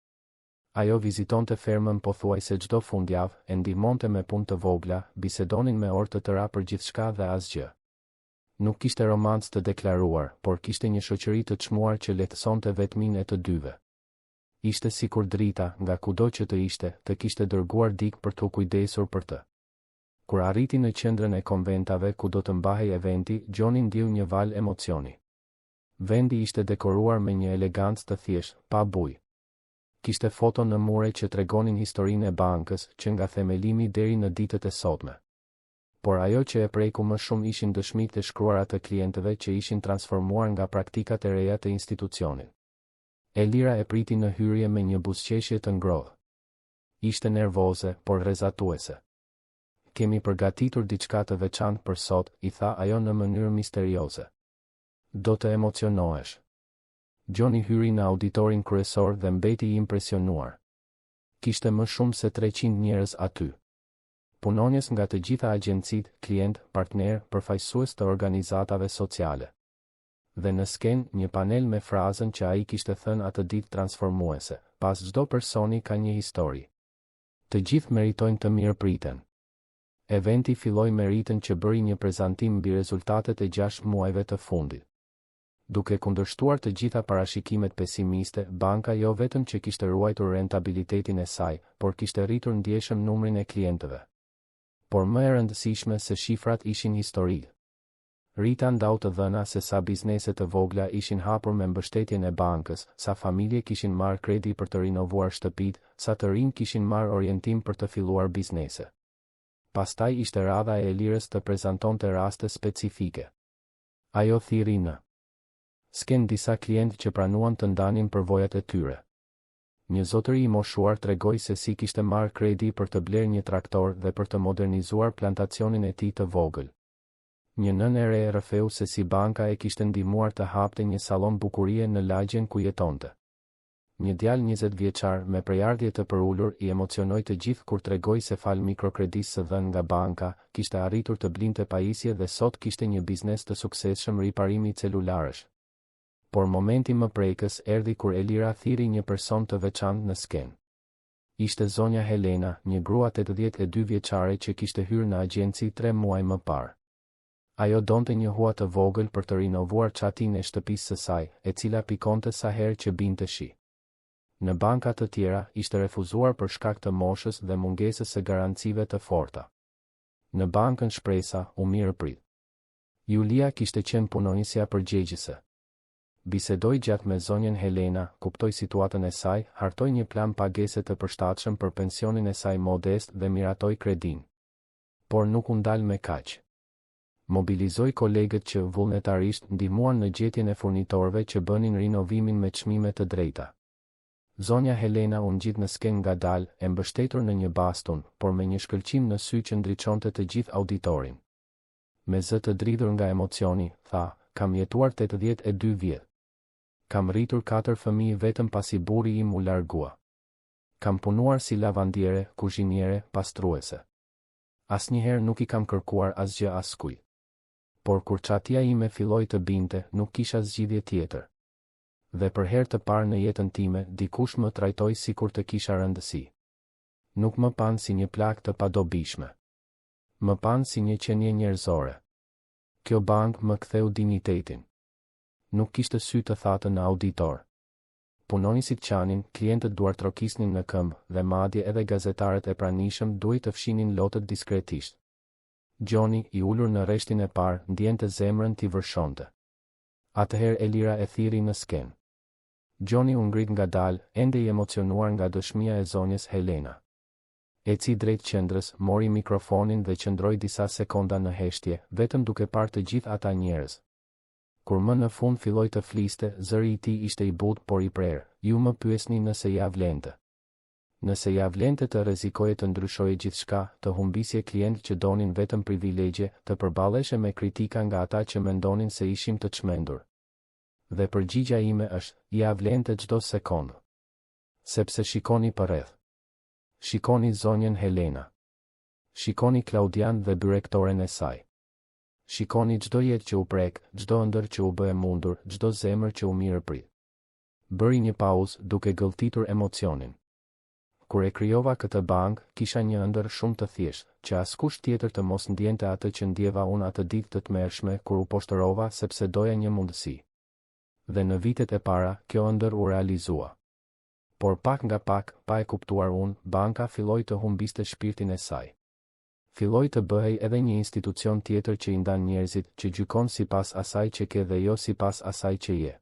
Ajo vizitonte fermën pothuajse çdo fundjavë, e ndihmonte me punë të vogla, bisedonin me orë të tëra për gjithçka dhe asgjë. Nuk kishte romancë të deklaruar, por kishte një shoqëri të çmuar që lehtësonte vetminë e të dyve. Ishte sikur Drita, nga kudo që të ishte, të kishte dërguar dikë për t'u kujdesur për të. Kur arriti në qendrën e konventave ku do të mbahej eventi, Gjoni ndjeu një valë emocioni. Vendi ishte dekoruar me një elegancë të thjeshtë, pa bujë. Kishte foto në mure që tregonin historinë e bankës, që nga themelimi deri në ditët e sotme. Por ajo që e preku më shumë ishin dëshmitë e shkruara të klientëve që ishin transformuar nga praktikat e reja të institucionit. Elira e priti në hyrje me një buzëqeshje të ngrohtë. Ishte nervoze, por rrezatuese. Kemi përgatitur diçka të veçantë për sot, i tha ajo në mënyrë misterioze. Do të emocionohesh. Gjoni hyri në auditorin kryesor dhe mbeti i impresionuar. Kishte më shumë se 300 njerëz aty. Punonjës nga të gjitha agjencitë, klientë, partnerë, përfaqësues të organizatave sociale. Dhe në skenë, një panel me frazën që ai kishte thënë atë ditë transformuese, Pas çdo personi ka një histori. Të gjithë meritojnë të mirëpriten. Eventi filloi me Ritën që bëri një prezantim mbi rezultatet e gjashtë muajve të fundit. Duke kundërshtuar të gjitha parashikimet pesimiste, banka jo vetëm që kishte ruajtur rentabilitetin e saj, por kishte rritur ndjeshëm numrin e klientëve. Por më e rëndësishme se shifrat ishin historitë. Rita ndau të dhëna se sa biznese të vogla ishin hapur me mbështetjen e bankës, sa familje kishin marrë kredi për të rinovuar shtëpitë, sa të rinj kishin marrë orientim për të filluar biznese. Pastaj ishte radha e Elirës të prezantonte raste specifike. Ajo thirri në skenë disa klientë që pranuan të ndanin përvojat e tyre. Një zotëri i moshuar tregoi se si kishte marrë kredi për të blerë një traktor dhe për të modernizuar plantacionin e tij të vogël. Një nënë e re rrëfeu se si banka e kishte ndihmuar të hapte një sallon bukurie në lagjen ku jetonte. Një djalë 20 vjeçar me prejardhje të përulur i emocionoi të gjithë kur tregoi se falë mikrokredisë së dhënë nga banka, kishte arritur të blinte pajisje dhe sot kishte një biznes të suksesshëm riparimi celularësh. Por momenti më prekës erdhi kur Elira thirri një person të veçantë në skenë. Ishte zonja Helena, një grua 82 vjeçare që kishte hyrë në agjenci tre muaj më parë. Ajo donte një hua të vogël për të rinovuar çatinë e shtëpisë së saj, e cila pikonte sa herë që binte shi. Në banka të tjera, ishte refuzuar për shkak të moshës dhe mungesës së garancive të forta. Në bankën Shpresa, u mirëprit. Julia kishte qenë punonjësja përgjegjëse. Bisedoi gjatë me zonjën Helena, kuptoi situatën e saj, hartoi një plan pagese të përshtatshëm për pensionin e saj modest dhe miratoi kredinë. Por nuk u ndal me kaq. Mobilizoi kolegët që, vullnetarisht, ndihmuan në gjetjen e furnitorëve që bënin rinovimin me çmime të drejta. Zonja Helena u ngjit në skenë ngadalë, e mbështetur në një bastun, por me një shkëlqim në sy që ndriçonte të gjithë auditorin. Me zë të dridhur nga emocioni, tha, Kam jetuar 82 vjet. Kam rritur katër fëmijë vetëm pasi burri im u largua. Kam punuar si lavandiere, kuzhiniere, pastruese. Asnjëherë nuk i kam kërkuar asgjë askujt. Por kur çatia ime filloi të binte, nuk kisha zgjidhje tjetër. Dhe për herë të parë në jetën time, dikush më trajtoi sikur të kisha rëndësi. Nuk më panë si një plakë të padobishme. Më panë si një qenie njerëzore. Kjo bankë më ktheu dinjitetin. Nuk kishte sy të thatë në auditor. Punonjësit qanin, klientët duartrokisnin në këmbë, dhe madje edhe gazetarët e pranishëm duhej të fshinin lotët diskretisht. Gjoni, i ulur në rreshtin e parë, ndiente zemrën t'i vërshonte. Atëherë Elira e thirri në skenë. Gjoni u ngrit ngadalë, ende i emocionuar nga dëshmia e zonjës Helena. Eci drejt qendrës, mori mikrofonin dhe qëndroi disa sekonda në heshtje, vetëm duke parë të gjithë ata njerëz. Kur më në fund filloi të fliste, zëri i tij ishte i butë por i prerë, Ju më pyesni nëse ia vlente. Nëse ia vlente të rrezikoje të ndryshoje gjithçka, të humbisje klientë që donin vetëm privilegje, të përballeshe me kritika nga ata që mendonin se ishim të çmendur. Dhe përgjigja ime është, ia vlente çdo sekondë. Sepse shikoni përreth. Shikoni zonjën Helena. Shikoni Klaudian dhe byrektoren e saj. Shikoni çdo jetë që u prek, çdo ëndërr që u bë e mundur, çdo zemër që u mirëprit. Bëri një pauzë, duke gëlltitur emocionin. Kur e krijova këtë bankë, kisha një ëndërr shumë të thjeshtë, që askush tjetër të mos ndjente atë që ndjeva unë atë ditë të tmerrshme kur u poshtërova sepse doja një mundësi. Dhe në vitet e para, kjo ëndërr u realizua. Por pak nga pak, pa e kuptuar unë, banka filloi të humbiste shpirtin e saj. Filloi të bëhej edhe një institucion tjetër që i ndan njerëzit, që gjykon sipas asaj që ke dhe jo sipas asaj që je.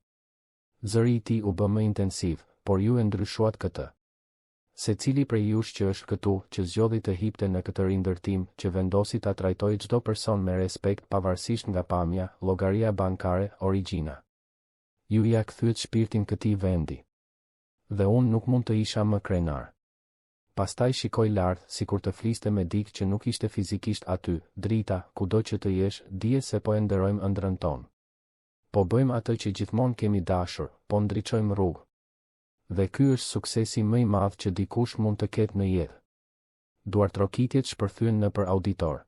Zëri i tij u bë më intensiv, por ju e ndryshuat këtë. Secili prej jush që është këtu, që zgjodhi të hipte në këtë rindërtim, që vendosi ta trajtojë çdo person me respekt pavarësisht nga pamja, llogaria bankare, origjina. Ju ia kthyet shpirtin këtij vendi. Dhe unë nuk mund të isha më krenar. Pastaj shikoi lart, sikur të fliste me dikë që nuk ishte fizikisht aty, Drita, kudo që të jesh, dije se po e nderojmë ëndrrën tonë. Po bëjmë atë që gjithmonë kemi dashur, po ndriçojmë rrugë. Dhe ky është suksesi më i madh që dikush mund të ketë në jetë. Duartrokitjet shpërthyen nëpër auditor.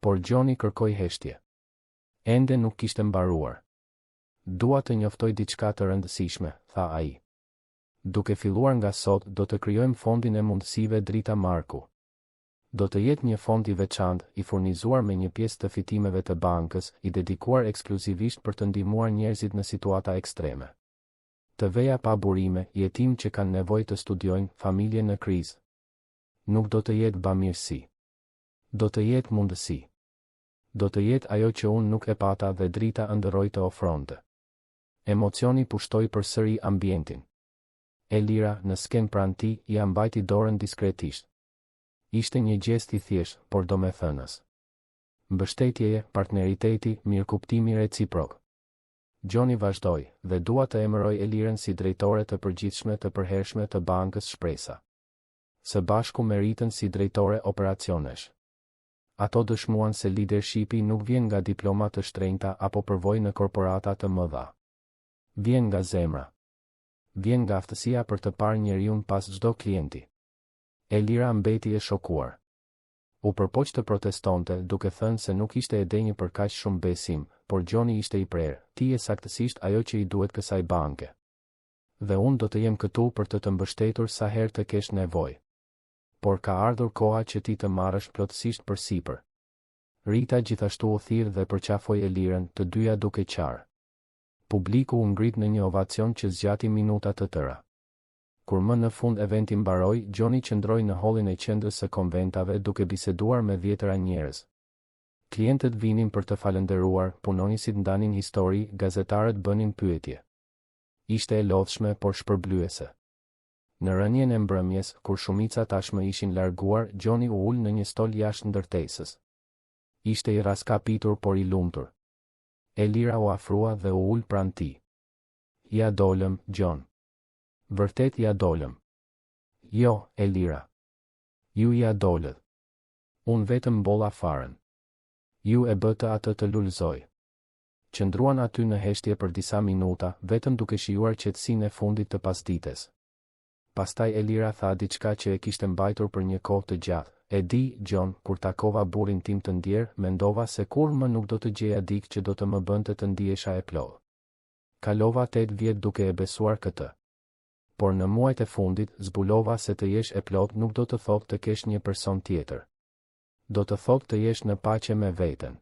Por Gjoni kërkoi heshtje. Ende nuk kishte mbaruar. Dua të njoftoj diçka të rëndësishme, tha ai. Duke filluar nga sot, do të krijojmë fondin e mundësive Drita Marku. Do të jetë një fond i veçantë, i furnizuar me një pjesë të fitimeve të bankës, i dedikuar ekskluzivisht për të ndihmuar njerëzit në situata ekstreme. Të veja pa burime, jetimë që kanë nevojë të studiojnë, familje në krizë. Nuk do të jetë bamirësi. Do të jetë mundësi. Do të jetë ajo që unë nuk e pata dhe Drita ëndërroi të ofronte. Emocioni pushtoi përsëri ambientin. Elira, në skenë pranë tij, ia mbajti dorën diskretisht. Ishte një gjest i thjeshtë, por domethënës. Mbështetjeje, partneriteti, mirëkuptimi reciprok. Gjoni vazhdoi, dhe dua të emëroj Elirën si drejtore të përgjithshme të përhershme të Bankës Shpresa. Së bashku me Ritën si drejtore operacionesh. Ato dëshmuan se lidershipi nuk vjen nga diploma të shtrenjta apo përvojë në korporata të mëdha. Vjen nga zemra. Vjen nga aftësia për të parë njeriun pas çdo klienti. Elira mbeti e shokuar. U përpoq të protestonte, duke thënë se nuk ishte e denjë për kaq shumë besim, por Gjoni ishte i prerë, ti je saktësisht ajo që i duhet kësaj banke. Dhe unë do të jem këtu për të të mbështetur sa herë të kesh nevojë. Por ka ardhur koha që ti të marrësh plotësisht përsipër. Rita gjithashtu u thirr dhe përqafoi Elirën, të dyja duke qarë. Publiku u ngrit në një ovacion që zgjati minuta të tëra. Kur më në fund eventi mbaroi, Gjoni qëndroi në hollin e qendrës së konventave duke biseduar me dhjetëra njerëz. Klientët vinin për të falënderuar, punonjësit ndanin histori, gazetarët bënin pyetje. Ishte e lodhshme, por shpërblyese. Në rënien e mbrëmjes, kur shumica tashmë ishin larguar, Gjoni u ul në një stol jashtë ndërtesës. Ishte i rraskapitur por i lumtur. Elira u afrua dhe u ul pranë tij. Ia dolëm, Gjon. Vërtet ia dolëm. Jo, Elira. Ju ia dolët. Unë vetëm mbolla farën. Ju e bëtë atë të lulëzojë. Qëndruan aty në heshtje për disa minuta, vetëm duke shijuar qetësinë e fundit të pasdites. Pastaj Elira tha diçka që e kishte mbajtur për një kohë të gjatë, E di, Gjon, kur takova burrin tim të ndjerë, mendova se kurrë më nuk do të gjeja dikë që do të më bënte të ndihesha e plotë. Kalova tetë vjet duke e besuar këtë. Por në muajt e fundit, zbulova se të jesh e plotë nuk do të thotë të kesh një person tjetër. Do të thotë të jesh në paqe me veten.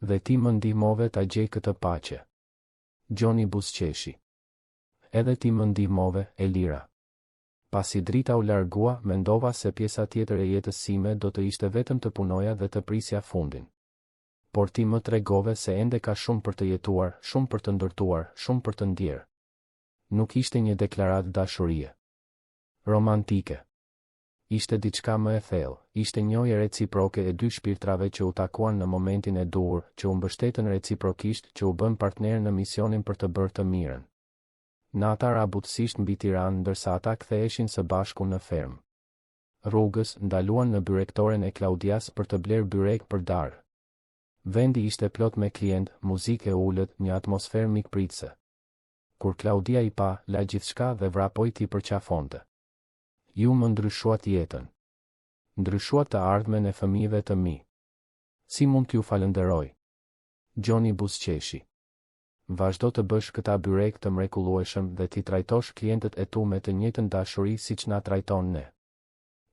Dhe ti më ndihmove ta gjej këtë paqe. Gjoni buzëqeshi. Edhe ti më ndihmove, Elira. Pasi Drita u largua, mendova se pjesa tjetër e jetës sime do të ishte vetëm të punoja dhe të prisja fundin. Por ti më tregove se ende ka shumë për të jetuar, shumë për të ndërtuar, shumë për të ndjerë. Nuk ishte një deklaratë dashurie. Romantike. Ishte diçka më e thellë, ishte njohje reciproke e dy shpirtrave që u takuan në momentin e duhur, që u mbështetën reciprokisht, që u bënë partnerë në misionin për të bërë të mirën. Nata ra butësisht mbi Tiranë ndërsa ata ktheheshin së bashku në fermë. Rrugës, ndaluan në byrektoren e Klaudias për të blerë byrekë për darkë. Vendi ishte plot me klientë, muzikë e ulët, një atmosferë mikpritëse. Kur Klaudia i pa, la gjithçka dhe vrapoi t'i përqafonte. Ju më ndryshuat jetën. Ndryshuat të ardhmen e fëmijëve të mi. Si mund t'ju falënderoj? Gjoni buzëqeshi. Vazhdo të bësh këta byrekë të mrekullueshëm dhe t'i trajtosh klientët e tu me të njëjtën dashuri siç na trajton ne.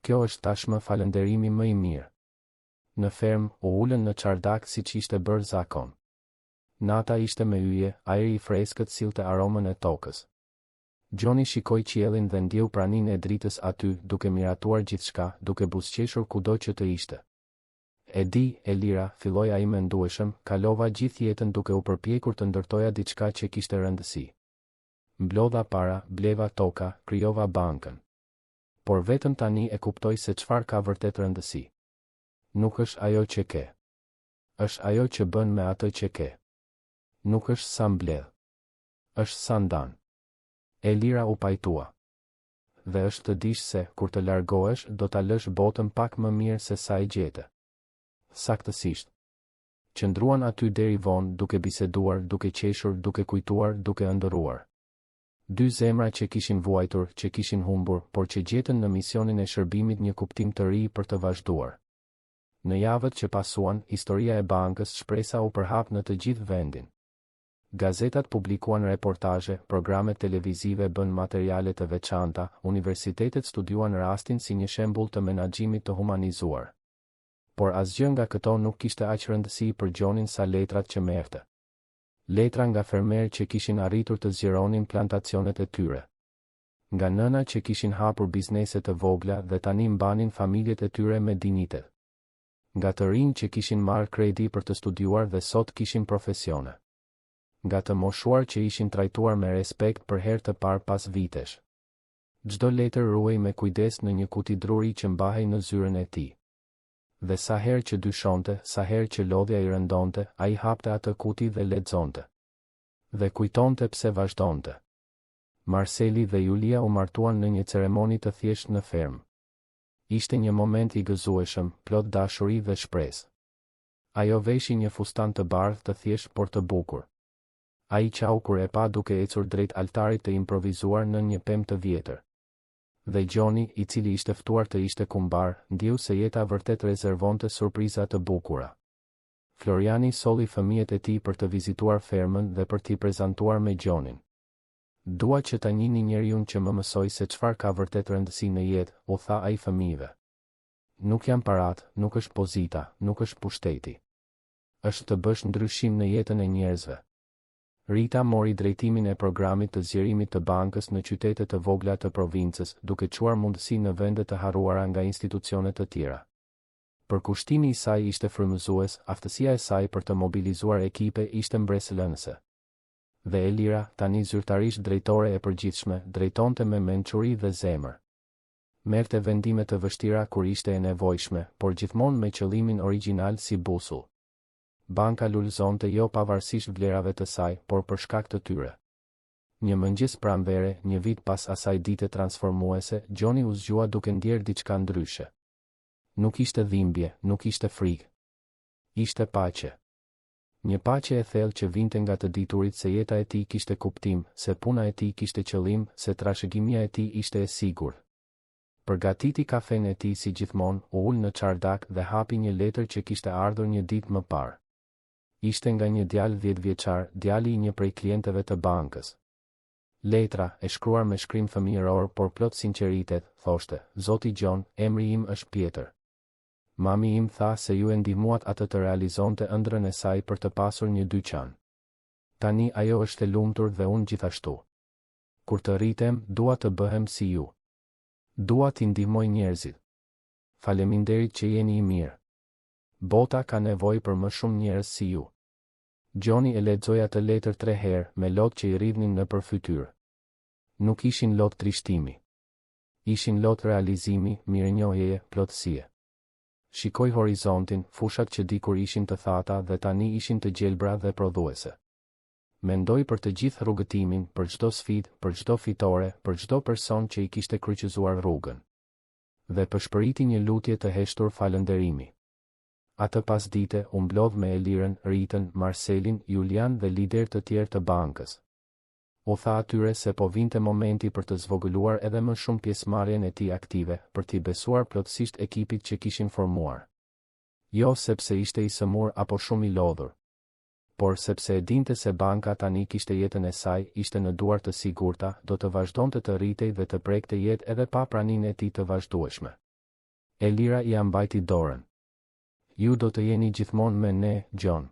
Kjo është tashmë falënderimi më i mirë. Në fermë, u ulën në çardak siç ishte bërë zakon. Nata ishte me yje, ajri i freskët sillte aromën e tokës. Gjoni shikoi qiellin dhe ndjeu praninë e dritës aty, duke miratuar gjithçka, duke buzëqeshur kudo që të ishte. E di, Elira, filloi ai mendueshëm, kalova gjithë jetën duke u përpjekur të ndërtoja diçka që kishte rëndësi. Mblodha para, bleva toka, krijova bankën. Por vetëm tani e kuptoj se çfarë ka vërtet rëndësi. Nuk është ajo që ke. Është ajo që bën me atë që ke. Nuk është sa mbledh. Është sa ndan. Elira u pajtua. Dhe është të dish se, kur të largohesh, do ta lësh botën pak më mirë se sa e gjete. Saktësisht. Qëndruan aty deri vonë, duke biseduar, duke qeshur, duke kujtuar, duke ëndërruar. Dy zemra që kishin vuajtur, që kishin humbur, por që gjetën në misionin e shërbimit një kuptim të ri për të vazhduar. Në javët që pasuan, historia e bankës Shpresa u përhap në të gjithë vendin. Gazetat publikuan reportazhe, programet televizive bënë materiale të veçanta, universitetet studiuan rastin si një shembull të menaxhimit të humanizuar. Por asgjë nga këto nuk kishte aq rëndësi për Gjonin sa letrat që merrte. Letra nga fermerë që kishin arritur të zgjeronin plantacionet e tyre. Nga nëna që kishin hapur biznese të vogla dhe tani mbanin familjet e tyre me dinjitet. Nga të rinj që kishin marrë kredi për të studiuar dhe sot kishin profesione. Nga të moshuar që ishin trajtuar me respekt për herë të parë pas vitesh. Çdo letër ruhej me kujdes në një kuti druri që mbahej në zyrën e tij. Dhe sa herë që dyshonte, sa herë që lodhja i rëndonte, ai hapte atë kuti dhe lexonte. Dhe kujtonte pse vazhdonte. Marseli dhe Julia u martuan në një ceremoni të thjeshtë në fermë. Ishte një moment i gëzueshëm, plot dashuri dhe shpresë. Ajo veshi një fustan të bardhë të thjeshtë por të bukur. Ai qau kur e pa duke ecur drejt altarit të improvizuar nën një pemë të vjetër. Dhe Gjoni, i cili ishte ftuar të ishte kumbar, ndjeu se jeta vërtet rezervonte surpriza të bukura. Floriani solli fëmijët e tij për të vizituar fermën dhe për t'i prezantuar me Gjonin. Dua që ta njihni njeriun që më mësoi se çfarë ka vërtet rëndësi në jetë, u tha ai fëmijëve. Nuk janë paratë, nuk është pozita, nuk është pushteti. Është të bësh ndryshim në jetën e njerëzve. Rita mori drejtimin e programit të zgjerimit të bankës në qytete të vogla të provincës, duke çuar mundësi në vende të harruara nga institucione të tjera. Përkushtimi i saj ishte frymëzues, aftësia e saj për të mobilizuar ekipe ishte mbresëlënëse. Dhe Elira, tani zyrtarisht drejtore e përgjithshme, drejtonte me mençuri dhe zemër. Merrte vendime të vështira kur ishte e nevojshme, por gjithmonë me qëllimin origjinal si busull. Banka lulëzonte jo pavarësisht vlerave të saj, por për shkak të tyre. Një mëngjes pranvere, një vit pas asaj dite transformuese, Gjoni u zgjua duke ndjerë diçka ndryshe. Nuk ishte dhimbje, nuk ishte frikë. Ishte paqe. Një paqe e thellë që vinte nga të diturit se jeta e tij kishte kuptim, se puna e tij kishte qëllim, se trashëgimia e tij ishte e sigurt. Përgatiti kafenë e tij si gjithmonë, u ul në çardak dhe hapi një letër që kishte ardhur një ditë më parë. Ishte nga një djalë dhjetëvjeçar, djali i një prej klientëve të bankës. Letra, e shkruar me shkrim fëmijëror por plot sinqeritet, thoshte, Zoti Gjon, emri im është Pjetër. Mami im tha se ju e ndihmuat atë të realizonte ëndrrën e saj për të pasur një dyqan. Tani ajo është e lumtur dhe unë gjithashtu. Kur të rritem, dua të bëhem si ju. Dua t'i ndihmoj njerëzit. Faleminderit që jeni i mirë. Bota ka nevojë për më shumë njerëz si ju. Gjoni e lexoi atë letër tre herë, me lot që i rridhnin nëpër fytyrë. Nuk ishin lot trishtimi. Ishin lot realizimi, mirënjohjeje, plotësie. Shikoi horizontin, fushat që dikur ishin të thata dhe tani ishin të gjelbra dhe prodhuese. Mendoi për të gjithë rrugëtimin, për çdo sfidë, për çdo fitore, për çdo person që i kishte kryqëzuar rrugën. Dhe pëshpëriti një lutje të heshtur falënderimi. Atë pasdite, u mblodh me Elirën, Ritën, Marselin, Julian dhe liderë të tjerë të bankës. U tha atyre se po vinte momenti për të zvogëluar edhe më shumë pjesëmarrjen e tij aktive, për t'i besuar plotësisht ekipit që kishin formuar. Jo sepse ishte i sëmurë apo shumë i lodhur. Por sepse e dinte se banka tani kishte jetën e saj, ishte në duar të sigurta, do të vazhdonte të rritej dhe të prekte jetë edhe pa praninë e tij të vazhdueshme. Elira ia mbajti dorën. Ju do të jeni gjithmonë me ne, Gjon.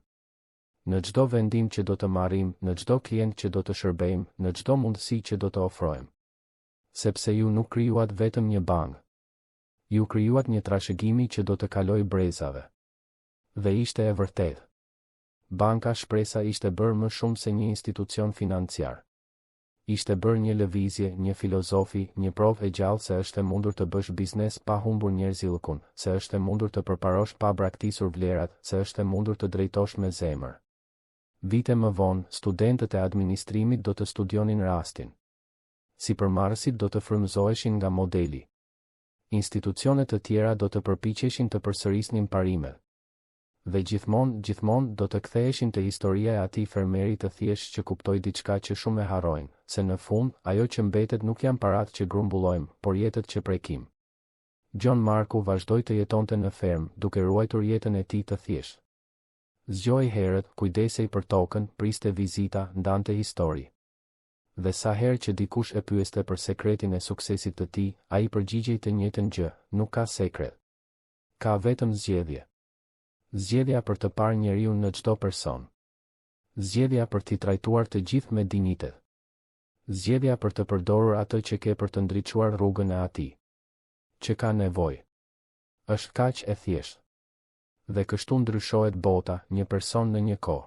Në çdo vendim që do të marrim, në çdo klient që do të shërbejmë, në çdo mundësi që do të ofrojmë. Sepse ju nuk krijuat vetëm një bankë. Ju krijuat një trashëgimi që do të kalojë brezave. Dhe ishte e vërtetë. Banka Shpresa ishte bërë më shumë se një institucion financiar. Ishte bërë një lëvizje, një filozofi, një provë e gjallë se është e mundur të bësh biznes pa humbur njerëzillëkun, se është e mundur të përparosh pa braktisur vlerat, se është e mundur të drejtosh me zemër. Vite më vonë, studentët e administrimit do të studionin rastin. Sipërmarrësit do të frymëzoheshin nga modeli. Institucione të tjera do të përpiqeshin të përsërisnin parimet. Dhe gjithmonë, gjithmonë, do të ktheheshin te historia e atij fermeri të thjeshtë që kuptoi diçka që shumë e harrojnë, se në fund, ajo që mbetet nuk janë paratë që grumbullojmë, por jetët që prekim. Gjon Marku vazhdoi të jetonte në fermë, duke ruajtur jetën e tij të thjeshtë. Zgjohej herët, kujdesej për tokën, priste vizita, ndante histori. Dhe sa herë që dikush e pyeste për sekretin e suksesit të tij, ai përgjigjej të njëjtën gjë, nuk ka sekret. Ka vetëm zgjedhje. Zgjedhja për të parë njeriun në çdo person. Zgjedhja për t'i trajtuar të gjithë me dinjitet. Zgjedhja për të përdorur atë që ke për të ndriçuar rrugën e atij që ka nevojë. Është kaq e thjeshtë. Dhe kështu ndryshohet bota, një person në një kohë.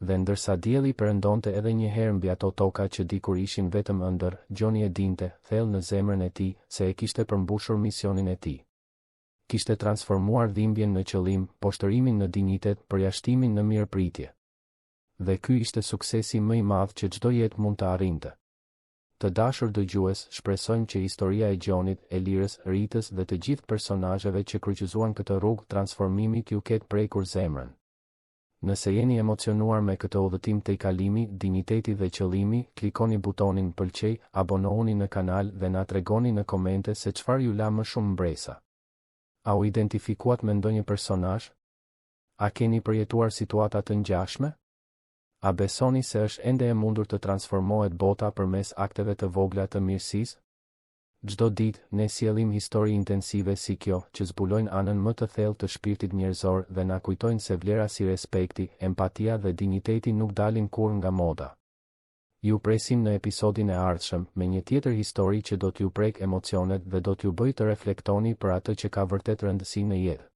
Dhe ndërsa dielli perëndonte edhe një herë mbi ato toka që dikur ishin vetëm ëndërr, Gjoni e dinte, thellë në zemrën e tij, se e kishte përmbushur misionin e tij. Kishte transformuar dhimbjen në qëllim, poshtërimin në dinjitet, përjashtimin në mirëpritje. Dhe ky ishte suksesi më i madh që çdo jetë mund të arrinte. Të dashur dëgjues, shpresojmë që historia e Gjonit, Elirës, Ritës dhe të gjithë personazheve që kryqëzuan këtë rrugë transformimi t'ju ketë prekur zemrën. Nëse jeni emocionuar me këtë udhëtim tejkalimi, dinjiteti dhe qëllimi, klikoni butonin Pëlqej, abonohuni në kanal dhe na tregoni në komente se çfarë ju la më shumë mbresa. A u identifikuat me ndonjë personazh? A keni përjetuar situata të ngjashme? A besoni se është ende e mundur të transformohet bota përmes akteve të vogla të mirësisë? Çdo ditë, ne sjellim histori intensive si kjo, që zbulojnë anën më të thellë të shpirtit njerëzor dhe na kujtojnë se vlera si respekti, empatia dhe dinjiteti nuk dalin kurrë nga moda. Ju presim në episodin e ardhshëm, me një tjetër histori që do t'ju prekë emocionet dhe do t'ju bëjë të reflektoni për atë që ka vërtet rëndësi në jetë.